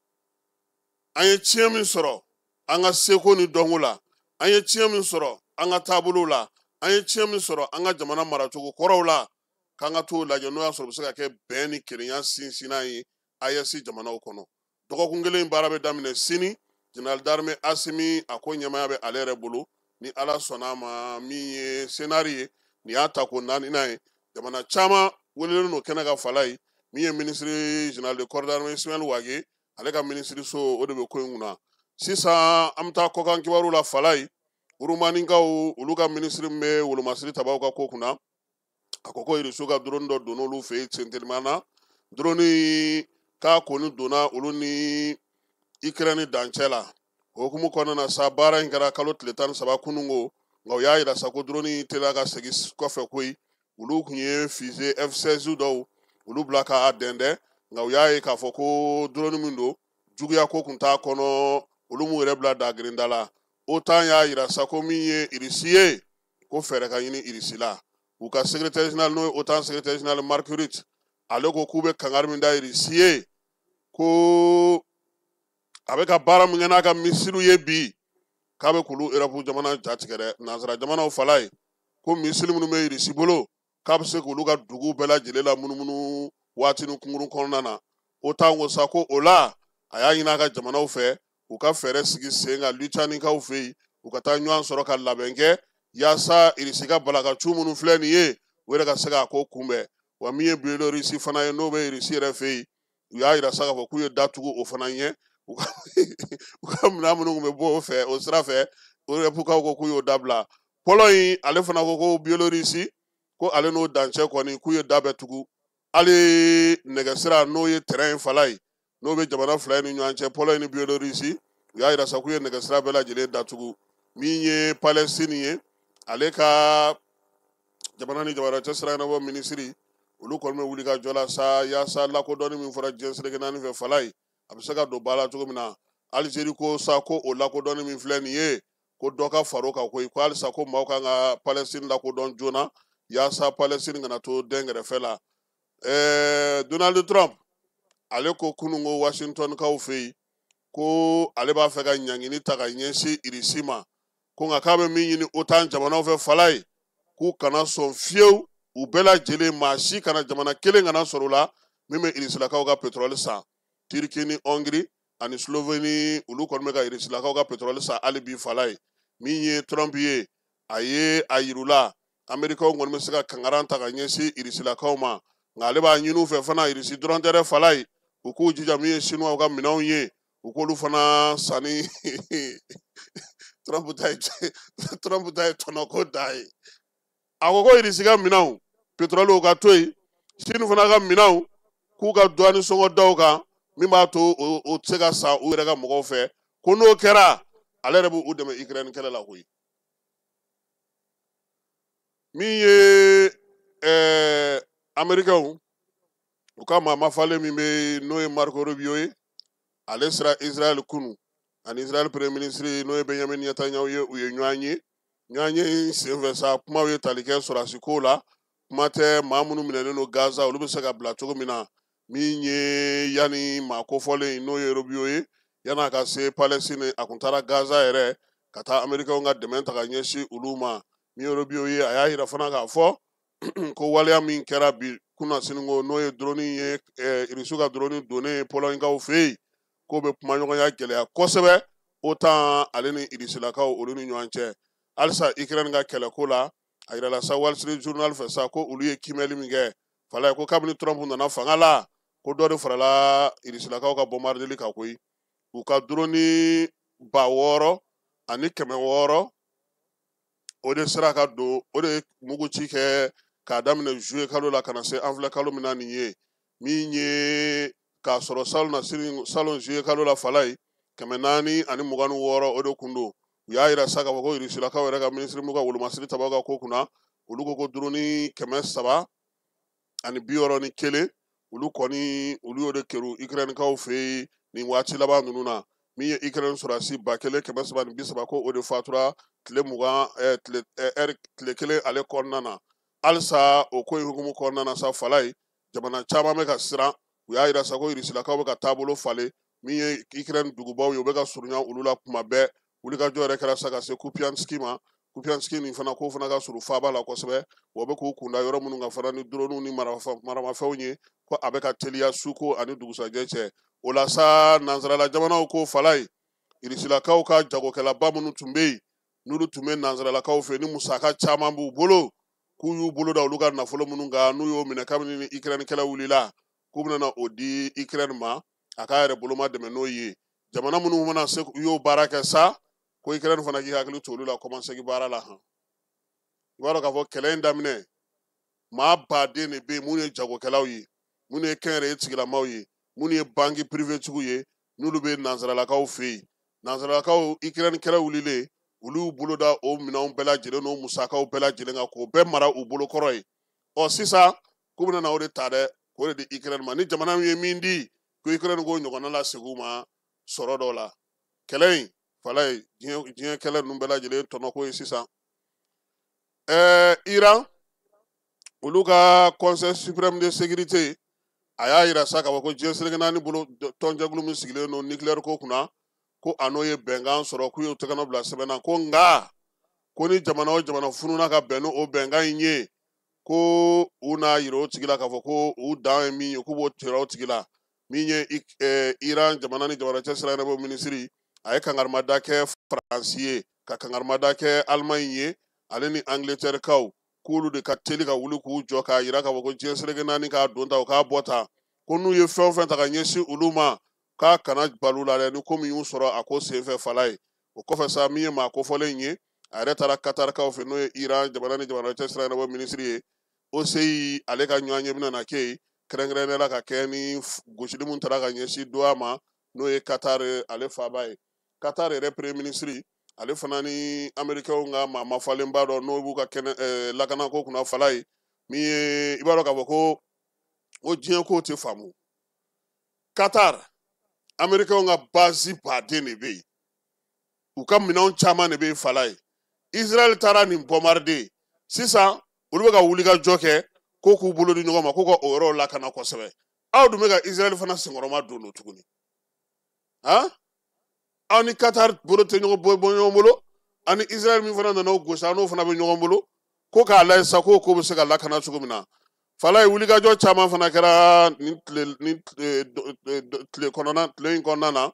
An ye tiɲɛ min sɔrɔ an ka seko ni dɔnko la, an ye tiɲɛ min sɔrɔ an ka taabolow la, an ye tiɲɛ min sɔrɔ an ka jamana maracogo kɔrɔw la, k'an ka t'o lajɛ n'o y'a sɔrɔ u bɛ se ka kɛ bɛn ni kelenya sinsinna ye AES jamanaw kɔnɔ. Dɔgɔkun kelen baara bɛ daminɛ sini. Général d'armée Assimi, a ko ɲɛmaaya bɛ ale yɛrɛ bolo, ni Ala sɔnna a ma. Min ye senari ye, nin y'a tako naaninan ye. Jamana caman welelen don kɛnɛ ka Falaye. Min ye ministre général de corps d'armée Ismaël Wagué, Ale ka minisiriso o de bɛ ko in kunna. Sisan an bɛ taa kɔkan kibaru la Falaye. Rumanikaw olu ka minisiri min bɛ wolomasiri tabaw ka ko kunna, a ko ko Irisiw ka drone dɔ donna olu fɛ yen senteliman na. Drone k'a kɔni donna olu ni Ukraine dancɛ la. O hukumu kɔnɔna na sa, baara in kɛra kalo tile 13 kunungo, nka u y'a yira sa ko drone teliya ka segin kɔfɛ koyi. Olu tun ye fusée F-16 dɔw olu bila k'a dɛndɛn, nka u y'a ye k'a fɔ ko drone min don, juguya ko tun t'a kɔnɔ, olu m'u yɛrɛ bila dagirinda la. OTAN y'a yira sa ko min ye Irisi ye, ko fɛɛrɛ ka ɲini Irisi la. U ka secrétaire général, n'o ye OTAN secrétaire général Mark Rutte, ale ko k'u bɛ kangari min da Irisi ye, ko a bɛ ka baara min kɛ n'a ka misiliw ye bi, k'a bɛ k'olu Europe jamana jatigɛ dɛ, nansara jamanaw fala ye, ko misili minnu bɛ Irisi bolo, k'a bɛ se k'olu ka dugu bɛɛ lajɛlen la munumunu waatinin kunkurun kɔnɔna na. OTAN ko sa ko o la a y'a ɲini a ka jamanaw fɛ, u ka fɛɛrɛ sigi sen kan Lituanikaw fɛ yen, u ka taa ɲɔgɔn sɔrɔ ka labɛn kɛ yaasa Irisi ka balakacu minnu filɛ nin ye, u yɛrɛ ka se k'a ko kunbɛn. Wa min ye Biélorussie fana ye, n'o bɛ Irisi yɛrɛ fɛ yen, u y'a yira sa k'a fɔ k'u ye datugu o fana ɲɛ. U ka minɛn minnu tun bɛ bɔ o fɛ o sira fɛ, Europe-kaw ko k'u y'o dabila. Pologne ale fana ko ko Biélorussie ko ale n'o dancɛ kɔni k'u ye da bɛɛ tugu. Hali nɛgɛsira, n'o ye terrain fala ye, n'o bɛ jamana fila in ni ɲɔgɔn cɛ, Pologne ni Biélorussie, u y'a yira sa k'u ye nɛgɛsira bɛɛ lajɛlen datugu. Min ye Palestine ye, ale ka jamana ni jamana cɛ sira ɲɛnabɔ minisiri, olu kɔni bɛ wuli ka jɔ la sa yaasa lakodɔnni min fɔra diɲɛ seleke naani fɛ fala ye, a bɛ se ka don ba la cogo min na. Algérie ko sa ko o lakodɔnni min filɛ nin ye, ko dɔ ka far'o kan koyi, ko halisa ko maaw kan ka Palestine lakodɔn joona yaasa Palestine kana to dɛnkɛrɛfɛ la. Donald Trump ale ko kunun ko Washington kaw fɛ yen ko ale b'a fɛ ka ɲangini ta ka ɲɛsin Irisi ma, ko nka k'a bɛ min ɲini OTAN jamanaw fɛ fala ye, k'u kana sɔn fiyewu, u bɛɛ lajɛlen maa si kana, jamana kelen kana sɔrɔ o la min bɛ Irisilakaw ka pétrole san. Turquie ni Hongrie ani Slovénie, olu kɔni bɛ ka Irisilakaw ka pétrole san hali bi fala ye. Min ye Trump ye, a ye a yirula Américains kɔni bɛ se ka kangaran ta ka ɲɛsin Irisilakaw ma, nka ale b'a ɲini u fɛ fana, Irisi dɔrɔn tɛ dɛ fala ye, u k'u jija min ye Chinois ka minɛnw ye, u k'olu fana sanni. Trump ta ye tɔnɔko da ye. A ko ko Irisi ka minɛnw pétrole ka to yen, Chine fana ka minɛnw k'u ka douane sɔngɔ da o kan, min b'a to o tɛ se ka san u yɛrɛ ka mɔgɔw fɛ, ko n'o kɛra ale yɛrɛ b'u dɛmɛ Ukraine kɛlɛ la koyi. Min ye Américains u ka maa mafalen min bɛ yen, n'o ye Marco Rubio ye, ale sera Israël kunu ani Israël premier ministre, n'o ye Benjamin Netanyahu ye, u ye ɲɔgɔn ye. Ɲɔgɔn ye senfɛ sa, kumaw ye tali kɛ sɔrɔdasi ko la, kuma tɛ maa minnu minɛnen don Gaza, olu bɛ se ka bila cogo min na. Min ye yanni maa kofɔlen n'o ye Rubio ye, yan'a ka se Palestine, a kun taara Gaza yɛrɛ ka taa Américains ka dɛmɛ ta ka ɲɛsin olu ma. Min ye Rubio ye, a y'a yira fana k'a fɔ ko waleya min kɛra bi kunasini ko, n'o ye drone ye, Irisiw ka drone donnen Pologne-kaw fɛ yen, k'o bɛ kumaɲɔgɔnya gɛlɛya kosɛbɛ OTAN ale ni Irisilakaw olu ni ɲɔgɔn cɛ. Halisa Ukraine ka kɛlɛko la, a yirala sa Wall Street Journal fɛ sa ko olu ye kiimɛli min kɛ fala ye, ko kabini Trump nana fanga la, ko dɔ de farala Irisilakaw ka bombardeli kan koyi. U ka drone 6600 o de sera ka don, o de ye mugu ci kɛ k'a daminɛ juillet kalo la ka na se an filɛ kalo min na nin ye. Min ye k'a sɔrɔ salon juillet kalo la fala ye, 426 o de kun don. U y'a yira sa k'a fɔ ko Irisilakaw yɛrɛ ka minisiri m'u ka wolomasiri tabaw ka ko kunna, olu ko ko drone 361 olu kɔni olu y'o de kɛru Ukrainekaw fɛ yen nin waati laban ninnu na. Min ye Ukraine sɔrɔdasi 1330 ko o de fatura tile mugan tile ɛri tile kelen ale kɔnɔna na. Halisa o ko in hukumu kɔnɔna na sa fala ye, jamana caman bɛ ka siran. U y'a yira sa ko Irisilakaw bɛ ka taabolo falen, min ye Ukraine dugubaw ye, u bɛ ka surunya olu la kuma bɛɛ. Wulikajɔ yɛrɛ kɛra sa ka se Kupianski ma. Kupianski nin fana k'o fana ka surun faaba la kosɛbɛ, wa bɛ k'u kunda yɔrɔ minnu kan fana ni drone ni maramafɛnw ye, ko a bɛ ka teliya suko ani dugusajɛ cɛ. O la sa nansarala jamanaw ko fala ye, Irisilakaw ka jagokɛlaba minnu tun bɛ yen, n'olu tun bɛ nansaralakaw fɛ, ni musaka caman b'u bolo, k'u y'u bolo da olu ka nafolo minnu kan, n'u y'o minɛ kabini ni Ukraine kɛlɛ wulila, k'u bɛna o di Ukraine ma. a k'a yɛrɛ boloma dɛmɛ n'o ye. Jamana minnu mana se u y'o baara kɛ sa, ko Ukraine fana k'i hakili to olu la kɔmasegin baara la han. I b'a dɔn k'a fɔ kɛlɛ in daminɛ, maa baden de bɛ yen minnu ye jagokɛlaw ye, minnu ye kɛnyɛrɛye tigilamaw ye, minnu ye banki pirivetigiw ye, n'olu bɛ nansaralakaw fɛ yen. Nansaralakaw Ukraine kɛlɛ wulilen, olu y'u bolo da o minɛnw bɛɛ lajɛlen n'o musakaw bɛɛ lajɛlen kan k'o bɛɛ mara u bolo kɔrɔ ye. Ɔ sisan k'u bɛna na o de ta dɛ, k'o de di Ukraine ma. Ni jamana min ye min di, ko Ukraine k'o ɲɔgɔnna lasegin u ma sɔrɔ dɔ la. Kɛlɛ in fala ye diɲɛ kɛlɛ ninnu bɛɛ lajɛlen tɔnɔko ye sisan. Iran olu ka Conseil suprême de sécurité a y'a yira sa k'a fɔ ko diɲɛ seleke naani bolo tɔnjɛkulu min sigilen don nucléaire ko kunna, ko a n'o ye bɛnkan sɔrɔ, k'u y'o tɛgɛnɔ bila sɛbɛn na, ko nka ko ni jamana o jamana fununa ka bɛn n'o bɛnkan in ye, ko u n'a yira o tigi la k'a fɔ ko u dan ye min ye, k'u b'o yira o tigi la. Min ye Iran jamana ni jamana cɛ sira ɲɛnabɔ minisiri, a ye kangarimada kɛ Faransi ye, ka kangarimada kɛ Allemagne ye, ale ni Angleterre kaw, k'olu de ka teli ka wuli k'u jɔ k'a yira k'a fɔ ko diɲɛ seleke naani k'a don ta, o k'a bɔ ta, ko n'u ye fɛn o fɛn ta ka ɲɛsin olu ma, k'a kana balu la dɛ, ni ko min y'u sɔrɔ a ko senfɛ fala ye. O kɔfɛ sa, min ye maa kofɔlen ye, a yɛrɛ taara Katarikaw fɛ, n'o ye Iran jamana ni jamana cɛ sira ɲɛnabɔ minisiri ye. OCI ale ka ɲɔgɔn ye bɛna na kɛ yen, kɛrɛnkɛrɛnnenya la ka kɛ ni gosili min taara ka ɲɛsin Doha ma, n'o ye Qatar ale faaba ye. Qatar yɛrɛ premier ministre, ale fana ni Américains ka maa mafalenba dɔ, n'o b'u ka kɛnɛ lakanako kunna fala ye, min ye i b'a dɔn k'a fɔ ko o diɲɛ ko tɛ faamu. Qatar, Américains ka base baden de bɛ yen, u ka minɛnw caman de bɛ yen fala ye. Israël taara nin bombarder sisan, olu bɛ ka wuli ka jɔ kɛ ko k'u bolo di ɲɔgɔn ma, ko ka o yɔrɔw lakana kosɛbɛ. Aw dun bɛ ka Israël fana senkɔrɔma don don tuguni, han? Aw ni Qatar bolo tɛ ɲɔgɔn bɔ ɲɔgɔn bolo, ani Israël min fana nana o gosi, an n'o fana bɛ ɲɔgɔn bolo, ko k'a lajɛ sa k'o ko bɛ se ka lakana cogo min na. Fala ye, wulikajɔ caman fana kɛra nin tile nin tile kɔnɔna tile in kɔnɔna na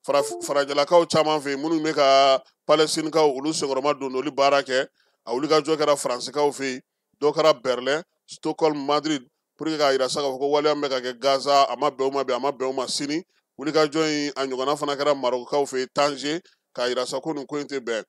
farajɛlakaw caman fɛ yen, minnu bɛ ka Palɛstinikaw olu senkɔrɔma don olu baara kɛ. A wulikajɔ kɛra Faransikaw fɛ yen, dɔ kɛra Berlin, Stockholm, Madrid, pour que k'a yira sa k'a fɔ ko waleya min bɛ ka kɛ Gaza, a ma bɛn o ma bi, a ma bɛn o ma sini. Wulikajɔ in a ɲɔgɔnna fana kɛra Marɔkukaw fɛ yen, Tanger, k'a yira sa ko nin ko in tɛ bɛn.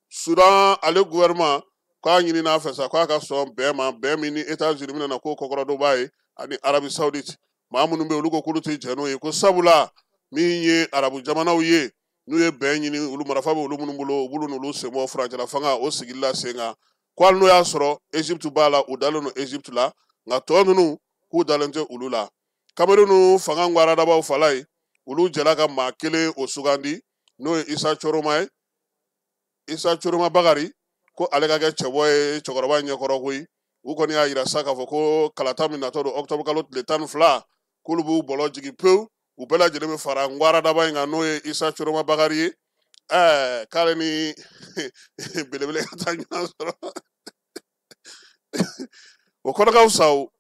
Sudan ale gouvernement k'a ɲini n'a fɛ sa k'a ka sɔn bɛn ma, bɛn min ni États-Unis bɛna na k'o kɔkɔrɔdonbaa ye, ani Arabie Saoudite. Maa minnu bɛ yen, olu ko k'olu tɛ jɛn n'o ye, ko sabula min ye arabu jamanaw ye, n'u ye bɛn ɲini, olu marifa bɛ olu minnu bolo, u b'olu n'olu sen bɔ furancɛla fanga o sigili la sen kan, ko hali n'o y'a sɔrɔ Égypte b'a la, u dalen don Égypte la, nka tɔ ninnu k'u dalen tɛ olu la. Cameroun fanga ŋwaradabaw fala ye, olu jɛla ka maa kelen o sugandi, n'o ye Isa Choroma ye, Isa Choroma Bakari, ko ale ka kɛ cɛbɔ ye cɛkɔrɔba ɲɛkɔrɔ koyi. U kɔni y'a yira sa k'a fɔ ko kalata min natɔ don octobre kalo tile 12, k'olu b'u bɔlɔ jigin pewu, u bɛɛ lajɛlen bɛ fara ŋwaradaba in kan, n'o ye Isa Choroma Bakari ye. K'ale ni belebele ka taa ɲɔgɔn sɔrɔ, o kɔnɔ ka fisa o.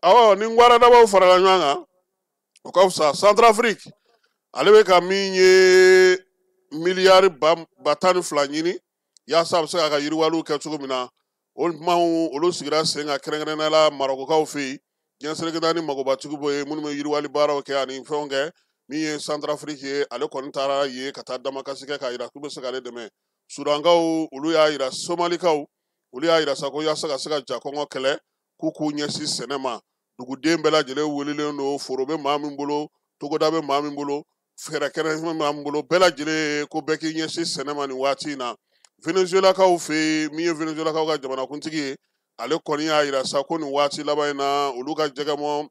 Awɔ, ni ŋwaradabaw farala ɲɔgɔn kan, o ka fisa. Centrafrique ale bɛ ka min ye miliyari 12,000 ɲini yaasa a bɛ se k'a ka yiriwaliw kɛ cogo min na. O kumaw olu sigira sen kan kɛrɛnkɛrɛnnenya la Marɔkukaw fɛ yen, diɲɛ seleke naani magobatigiw bɛ yen minnu bɛ yiriwali baaraw kɛ ani fɛnw kɛ. Min ye Centrafrique ye, ale kɔni taara yen ka taa damakasi kɛ k'a yira k'u bɛ se k'ale dɛmɛ. Sudankaw olu y'a yira, Somalikaw olu y'a yira sa ko yaasa ka se ka ja kɔngɔ kɛlɛ, k'u k'u ɲɛsin sɛnɛ ma. Duguden bɛɛ lajɛlen welelen don, foro bɛ maa min bolo, togoda bɛ maa min bolo, fɛɛrɛ kɛnɛ bɛ maa min bolo, bɛɛ lajɛlen ko bɛɛ k'i ɲɛsin sɛnɛ ma nin waati in na. Venezuelakaw fɛ yen, min ye Venezuelakaw ka jamanakuntigi ye, ale kɔni y'a yira sa ko nin waati laban in na, olu ka jɛgɛmɔ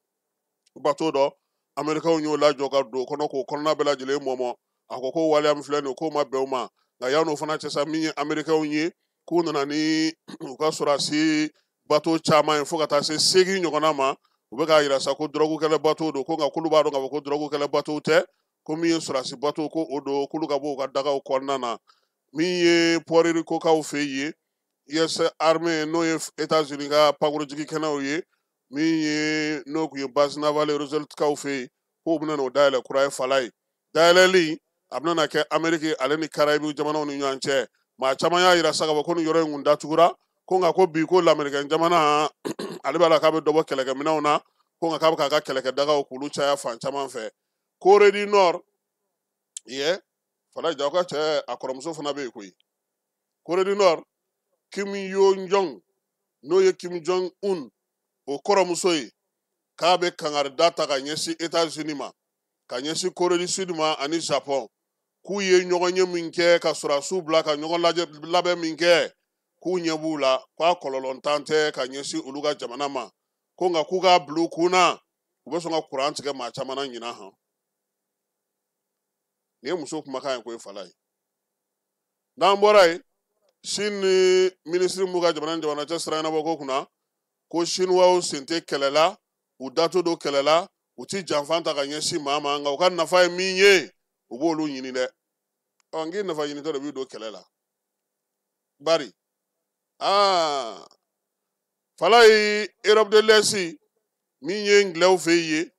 bato dɔ, Amerikaw y'o lajɔ ka don o kɔnɔ k'o kɔnɔna bɛɛ lajɛlen mɔmɔ. A ko ko waleya min filɛ nin ye, k'o ma bɛn o ma. Nka yan'o fana cɛ sa, min ye Amerikaw ye, k'u nana ni u ka sɔrɔdasi bato caman ye fo ka taa se 8 ɲɔgɔnna ma. U bɛ k'a yira sa ko dɔrɔgu kɛlɛ bato don, ko nka k'olu b'a dɔn k'a fɔ ko dɔrɔgu kɛlɛ bato tɛ, ko min ye sɔrɔdasi bato ko o don, k'olu ka bɔ u ka dagaw kɔnɔna na. Min ye Puerto Ricokaw fɛ yen, US Army, n'o ye États-Unis ka pankurujigi kɛnɛw ye, min ye n'o tun ye base navale Roosevelt kaw fɛ yen, k'o bɛna n'o dayɛlɛ kura ye fala ye. Dayɛlɛli a bɛna na kɛ Amérique ale ni Caraïbes jamanaw ni ɲɔgɔn cɛ. Maa caman y'a yira sa k'a fɔ ko nin yɔrɔ in kun datugura, ko nka ko bi ko lamɛrikɛn jamana ale b'a la k'a bɛ dɔ bɔ kɛlɛkɛminɛnw na, ko nka k'a bɛ k'a ka kɛlɛkɛdagaw k'olu caya fan caman fɛ. Corée du Nord ye Falaye Jaw ka cɛ a kɔrɔmuso fana bɛ yen koyi. Corée du Nord, Kim Yo Jong, n'o ye Kim Jong Un o kɔrɔmuso ye, k'a bɛ kangarida ta ka ɲɛsin États-Unis ma, ka ɲɛsin Corée du Sud ma ani Japon, k'u ye ɲɔgɔn ye min kɛ ka sɔrɔdasiw bila ka ɲɔgɔn lajɛ labɛn min kɛ, k'u ɲɛ b'u la, k'a kɔlɔlɔntan tɛ ka ɲɛsin olu ka jamana ma, ko nka k'u k'a bila u kun na, u bɛ sɔn ka kuran tigɛ maa caman na ɲinan han. Nin ye muso kumakan ye koyi Falaye. N'an bɔra yen, Chine ni minisiri m'u ka jamana ni jamana cɛ sira ɲɛnabɔ ko kunna, ko Chinois sen tɛ kɛlɛ la, u da t'o don kɛlɛ la, u ti janfan ta ka ɲɛsin maa ma, nka u ka nafa ye min ye, u b'olu ɲini dɛ. Ɔ n k'i nafa ɲinitɔ de b'i don kɛlɛ la. Bari aa Falaye, Europe de l'Est min ye ngilɛw fɛ yen,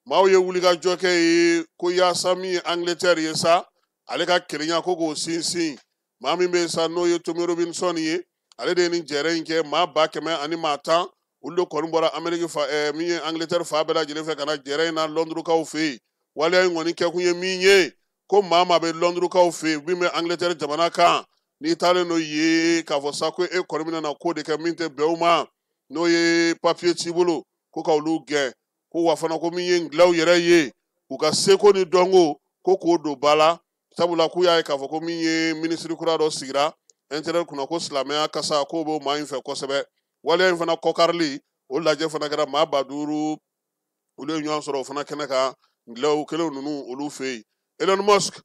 maaw ye wulikajɔ kɛ ye ko yaasa min ye Angleterre ye sa, ale ka kelenya ko k'o sinsin. Maa min bɛ sa n'o ye Tommy Robinson ye, ale de ye nin jɛrɛ in kɛ. Maa 100,000 ani maa 10, olu de kɔni bɔra Amérique fa min ye Angleterre fa bɛɛ lajɛlen fɛ ka na jɛrɛ in na Londres-kaw fɛ yen. Waleya in kɔni kɛkun ye min ye, ko maa maa bɛ Londres-kaw fɛ yen min bɛ Angleterre jamana kan, n'i taalen n'o ye k'a fɔ sa ko e kɔni bɛna na ko de kɛ min tɛ bɛn u ma, n'o ye papiye t'i bolo, ko ka olu gɛn. Ko wa fana ko min ye ngilɛw yɛrɛ ye, u ka seko ni dɔnko ko k'o don ba la, sabula k'u y'a ye k'a fɔ ko min ye minisiri kura dɔ sigira intérieur kunna, ko silamɛya kasa k'o b'o maa in fɛ kosɛbɛ. Waleya in fana kɔkarili, o lajɛ fana kɛra maa 5000, olu ye ɲɔgɔn sɔrɔ o fana kɛnɛ kan ngilɛw kelen ninnu olu fɛ yen. Elon Musk,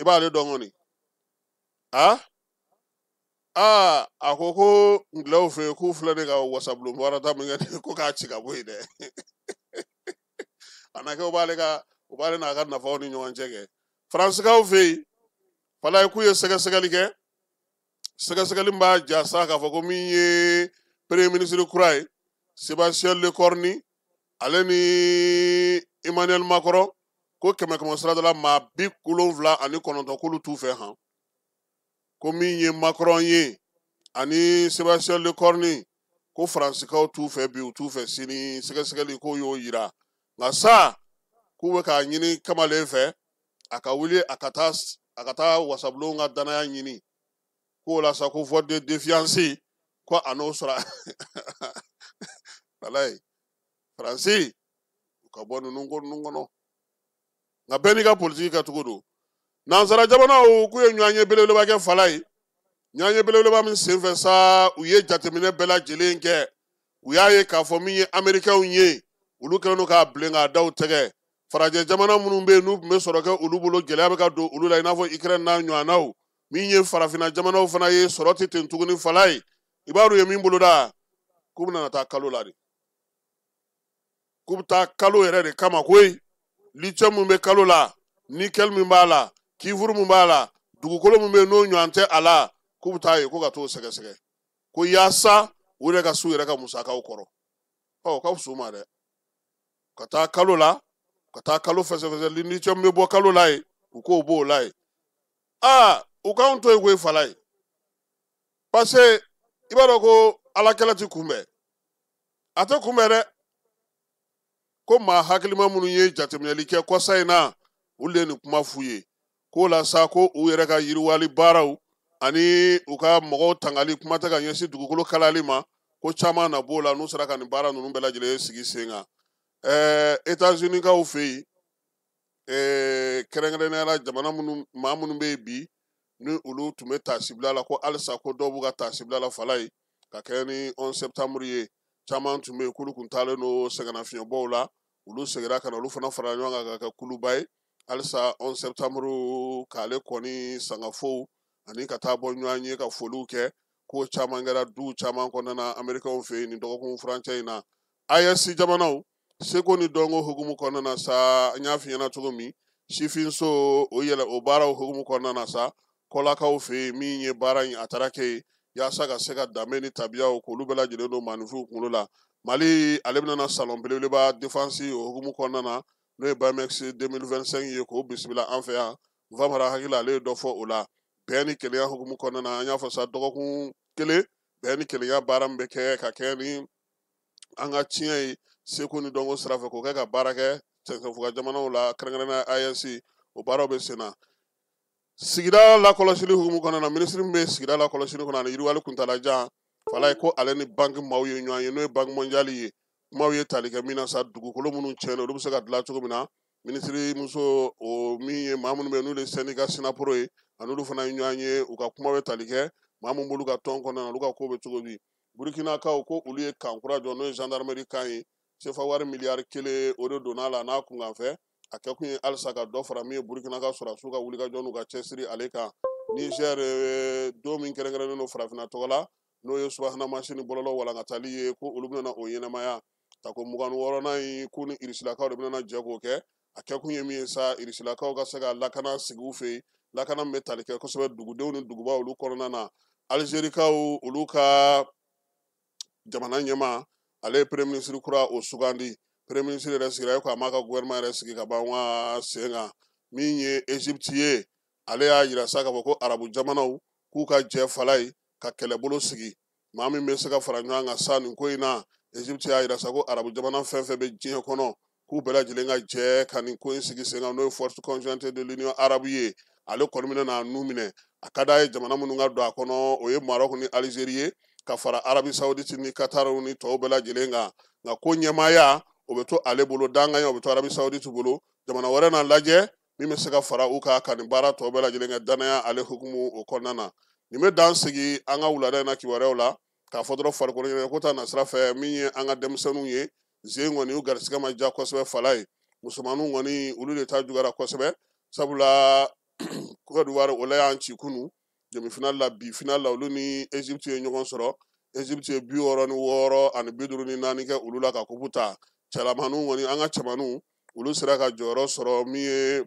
i b'ale dɔn kɔni? A aa a ko ko ngilɛw fɛ yen k'u filɛ de ka wasabulon baarata min kɛ, ko k'a ci ka bɔ yen dɛ. A na kɛ u b'ale ka u b'ale n'a ka nafaw ni ɲɔgɔn cɛ kɛ. Faransikaw fɛ yen, Falaye, k'u ye sɛgɛsɛgɛli kɛ, sɛgɛsɛgɛli min b'a ja sa k'a fɔ ko min ye premier ministre kura ye, Sébastien Lecornu, ale ni Emmanuel Macron, ko kɛmɛ kɛmɛ sira dɔ la maa 79 k'olu t'u fɛ han. Ko min ye Macron ye ani Sébastien Lecornu, ko faransikaw t'u fɛ bi, u t'u fɛ sini, sɛgɛsɛgɛli k'o y'o yira. Nka sa k'u bɛ k'a ɲini kamalen fɛ a ka wuli a ka taa wasabulon ka danaya ɲini, k'o la sa ko vote de défiance ko a n'o sɔrɔ. Walayi, Faransi u ka bɔ ninnu ko ninnu kɔnɔ, nka bɛɛ n'i ka politiki kɛcogo don. Nansara jamanaw k'u ye ɲɔgɔn ye belebeleba kɛ Falaye, ɲɔgɔn ye belebeleba min senfɛ sa, u ye jateminɛ bɛɛ lajɛlen kɛ, u y'a ye k'a fɔ min ye Américains ye, olu kɛlen don k'a bilen k'a da u tɛgɛ. Farajɛ jamana minnu bɛ yen n'u tun bɛ sɔrɔ kɛ olu bolo, gɛlɛya bɛ ka don olu la, i n'a fɔ Ukraine n'a ɲɔgɔnnaw. Min ye farafinna jamanaw fana ye, sɔrɔ tɛ ten tuguni Falaye. I b'a dɔn u ye min boloda, k'u bɛna taa kalo la de, k'u bɛ taa kalo yɛrɛ de kama koyi. Lithium min bɛ kalo la, nickel min b'a la, cuivre min b'a la, dugukolo min bɛ yen n'o ɲɔgɔn tɛ a la, k'u bɛ taa yen ko ka t'o sɛgɛsɛgɛ, ko yaasa u yɛrɛ ka s'u yɛrɛ ka musakaw kɔrɔ. Ɔ o ka fisa u ma dɛ, ka taa kalo la, ka taa kalo fɛsɛfɛsɛ, lithium bɛ bɔ kalo la yen, u k'o b'o la yen. Aa u k'anw to yen koyi Falaye, parce que i b'a dɔn ko ala kɛlɛ ti kunbɛn, a tɛ kunbɛn dɛ. Ko maa hakilima minnu ye jateminɛli kɛ kɔsa in na, olu de ye nin kuma f'u ye, k'o la sa ko u yɛrɛ ka yiriwali baaraw ani u ka mɔgɔw tangali, kuma tɛ ka ɲɛsin dugukolo kalali ma, ko caman na b'o la n'u sera ka nin baara ninnu bɛɛ lajɛlen sigi sen kan. États-Unis kaw fɛ yen, kɛrɛnkɛrɛnnenya la jamana minnu maa minnu bɛ yen bi ni olu tun bɛ taasibila la, ko halisa ko dɔw b'u ka taasibila la Falaye, ka kɛ ni 11 septembre ye, caman tun bɛ yen k'olu tun taalen don sɛgɛnnafiɲɛbɔw la, olu seginna ka na, olu fana fara ɲɔgɔn kan ka kɛ kuluba ye halisa 11 septembre k'ale kɔni sangafow ani ka taa bɔ ɲɔgɔn ye ka foliw kɛ. Ko caman kɛra duw caman kɔnɔna na Américains fɛ yen nin dɔgɔkun furancɛ in na. AES jamanaw seko ni dɔnko hukumu kɔnɔna na sa, n y'a f'i ɲɛna cogo min, sifinso o yɛlɛ o baaraw hukumu kɔnɔna na sa, kɔlakaw fɛ yen min ye baara in a taara kɛ yen yaasa ka se ka danbe ni tabiyaw k'olu bɛɛ lajɛlen don maaninfinw kunkolo la. Mali ale bɛna na salon belebeleba défense o hukumu kɔnɔna na, n'o ye Bamex 2025 ye, k'o bisimila an fɛ yan. Nfamara hakili ale ye dɔ fɔ o la bɛn ni kelenya hukumu kɔnɔna na. An y'a fɔ sa, dɔgɔkun kelen bɛn ni kelenya baara min bɛ kɛ ka kɛ ni an ka tiɲɛ ye seko ni dɔnko sira fɛ, k'o kɛ ka baara kɛ. sɛnsɛnfuga jamanaw la, kɛrɛnkɛrɛnnenya AES, o baaraw bɛ sen na. Sigida lakɔlɔsili hukumu kɔnɔna na, minisiri min bɛ sigida lakɔlɔsili kɔnɔ ani yiriwali kuntalajan, Falaye, ko ale ni banki maaw ye ɲɔgɔn ye, n'o ye Banque mondiale ye. Kumaw ye tali kɛ min na sa, dugukolo minnu tiɲɛna, olu bɛ se ka dilan cogo min na. Minisiri muso o min ye maa minnu bɛ yen n'olu ye syndicat SYNAPRO ye, a n'olu fana ye ɲɔgɔn ye. U ka kuma bɛ tali kɛ maa min b'olu ka tɔn kɔnɔna na, olu ka ko bɛ cogo di. Burukinakaw ko olu ye camp kura jɔ, n'o ye gendarmerie camp ye. Sefa wari miliyari 1, o de donna a la n'a kunkanfɛ. A kɛ kun ye halisa ka dɔ fara min ye Burukina ka sɔrɔdasiw ka wulikajɔ n'u ka cɛsiri ale kan. Niger, don min kɛrɛnkɛrɛnnen don farafinna tɔgɔ la, n'o ye subahana mansin ni bɔlɔlɔ walankatali ye, ko olu bɛna o ɲɛnamaya tako 26nan in, k'u ni irisilakaw de bɛna jɛ k'o kɛ. A kɛkun ye min ye sa, irisilakaw ka se ka lakana sigi u fɛ yen, lakana min bɛ tali kɛ kosɛbɛ dugudenw ni dugubaw olu kɔnɔna na. Alizerikaw, olu ka jamana ɲɛmaa, ale ye premier ministre kura o sugandi. Premier ministre yɛrɛ sigira ko a m'a ka gouvernement yɛrɛ sigi ka ban wa sen kan. Min ye Egypte ye, ale y'a yira sa k'a fɔ ko arabu jamanaw k'u ka jɛ Falaye ka kɛlɛbolo sigi, maa min bɛ se ka fara ɲɔgɔn kan sa nin ko in na. Egypte y'a yira sa ko arabu jamana fɛn fɛn bɛ diɲɛ kɔnɔ, k'u bɛɛ lajɛlen ka jɛ ka nin ko in sigi sen kan, n'o ye Force conjointe de l'Union arabe ye. Ale kɔni bɛna n'a nu minɛ. A ka d'a ye jamana minnu ka don a kɔnɔ, o ye Maroc ni Algérie ye, ka fara Arabie Saoudite ni Qatar ni tɔw bɛɛ lajɛlen kan. Nka ko ɲɛmaaya, o bɛ to ale bolo, danganya o bɛ to Arabie Saoudite bolo. Jamana wɛrɛ n'a lajɛ min bɛ se ka fara u kan ka nin baara tɔ bɛɛ lajɛlen kɛ danaya ale hukumu o kɔnɔna na. Nin bɛ dan sigi an ka wulada in na kibaruyaw la. K'a fɔ dɔrɔn, farikolo ɲɛnajɛ ko ta nasira fɛ, min ye an ka denmisɛnninw ye zen kɔni, u garisigɛ ma diya kosɛbɛ Falaye. Musomaninw kɔni, olu de ta juguyara kosɛbɛ, sabula Côte d'Ivoire, o la y'an ci kunu demi-finale la. Bi finale la, olu ni Egypte ye ɲɔgɔn sɔrɔ. Egypte ye 66 ani 54 kɛ olu la ka kupu ta. Cɛlamaninw kɔni, an ka cɛmaninw, olu sera ka jɔyɔrɔ sɔrɔ, min ye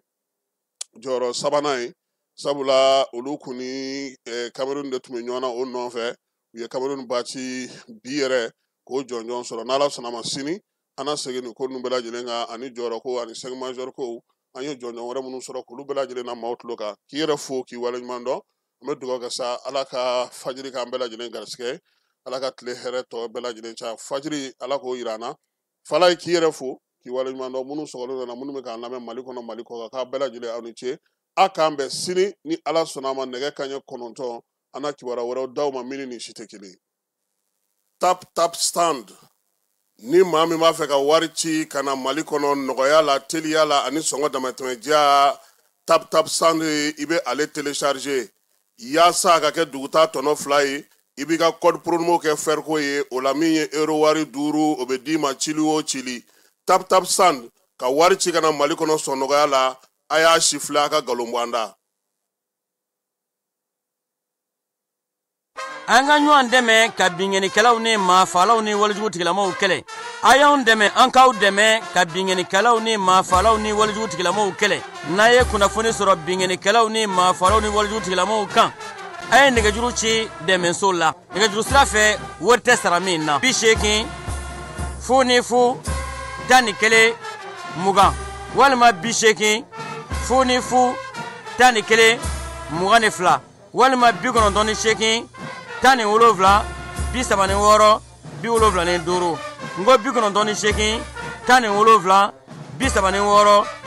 jɔyɔrɔ sabanan ye, sabula olu kun ni Cameroun de tun bɛ ɲɔgɔn na o nɔfɛ. U ye Cameroun battu bi yɛrɛ k'o jɔnjɔn sɔrɔ. N'Ala sɔnna ma, sini an na segin nin ko ninnu bɛɛ lajɛlen kan, ani jɔyɔrɔ ko ani cinq majeur ko, an ye jɔnjɔn wɛrɛ minnu sɔrɔ, k'olu bɛɛ lajɛlen na maaw tulo kan. K'i yɛrɛ fo, k'i waleɲuman dɔn. An bɛ dugawu kɛ sa, Ala ka fajiri k'an bɛɛ lajɛlen garisɛgɛ, Ala ka tile hɛrɛ tɔ bɛɛ lajɛlen ca. Fajiri, Ala k'o yira an na. Falaye, k'i yɛrɛ fo, k'i waleɲuman dɔn. Minnu sɔgɔlen nana, minnu bɛ k'an lamɛn Mali kɔnɔ, Mali kɔ kan, k'a bɛɛ lajɛlen, aw ni ce. A k'an bɛn sini ni Ala sɔnna a ma, nɛgɛ kanɲɛ 9, an na kibaruya wɛrɛw d'aw ma min ni nin si tɛ kelen. Tap Tap Send, ni maa min b'a fɛ ka wari ci ka na Mali kɔnɔ nɔgɔya la, teliya la ani sɔngɔ damatɛmɛ diya, Tap Tap Send, i bɛ ale télécharger yaasa a ka kɛ duguta tɔnɔ 2 ye. I b'i ka code promo kɛ fɛriko ye o la, min ye euro wari 5, o bɛ d'i ma cili o cili. Tap Tap Send, ka wari ci ka na Mali kɔnɔ sɔn nɔgɔya la. A y'a si filɛ, a ka nkalon bɔ an da. An ka ɲɔgɔn dɛmɛ ka binkannikɛlaw ni maafalaw ni walejugu tigilamaw kɛlɛ. A y'anw dɛmɛ, an k'aw dɛmɛ ka binkannikɛlaw ni maafalaw ni walejugu tigilamaw kɛlɛ. N'a ye kunnafoni sɔrɔ binkannikɛlaw ni maafalaw ni walejugu tigilamaw kan, a ye nɛgɛjuru ci dɛmɛso la nɛgɛjuru sira fɛ, wari tɛ sara min na: 80 00 11 20, walima 80 00 11 22, walima 98 17 36 75. N ko 98 17 36.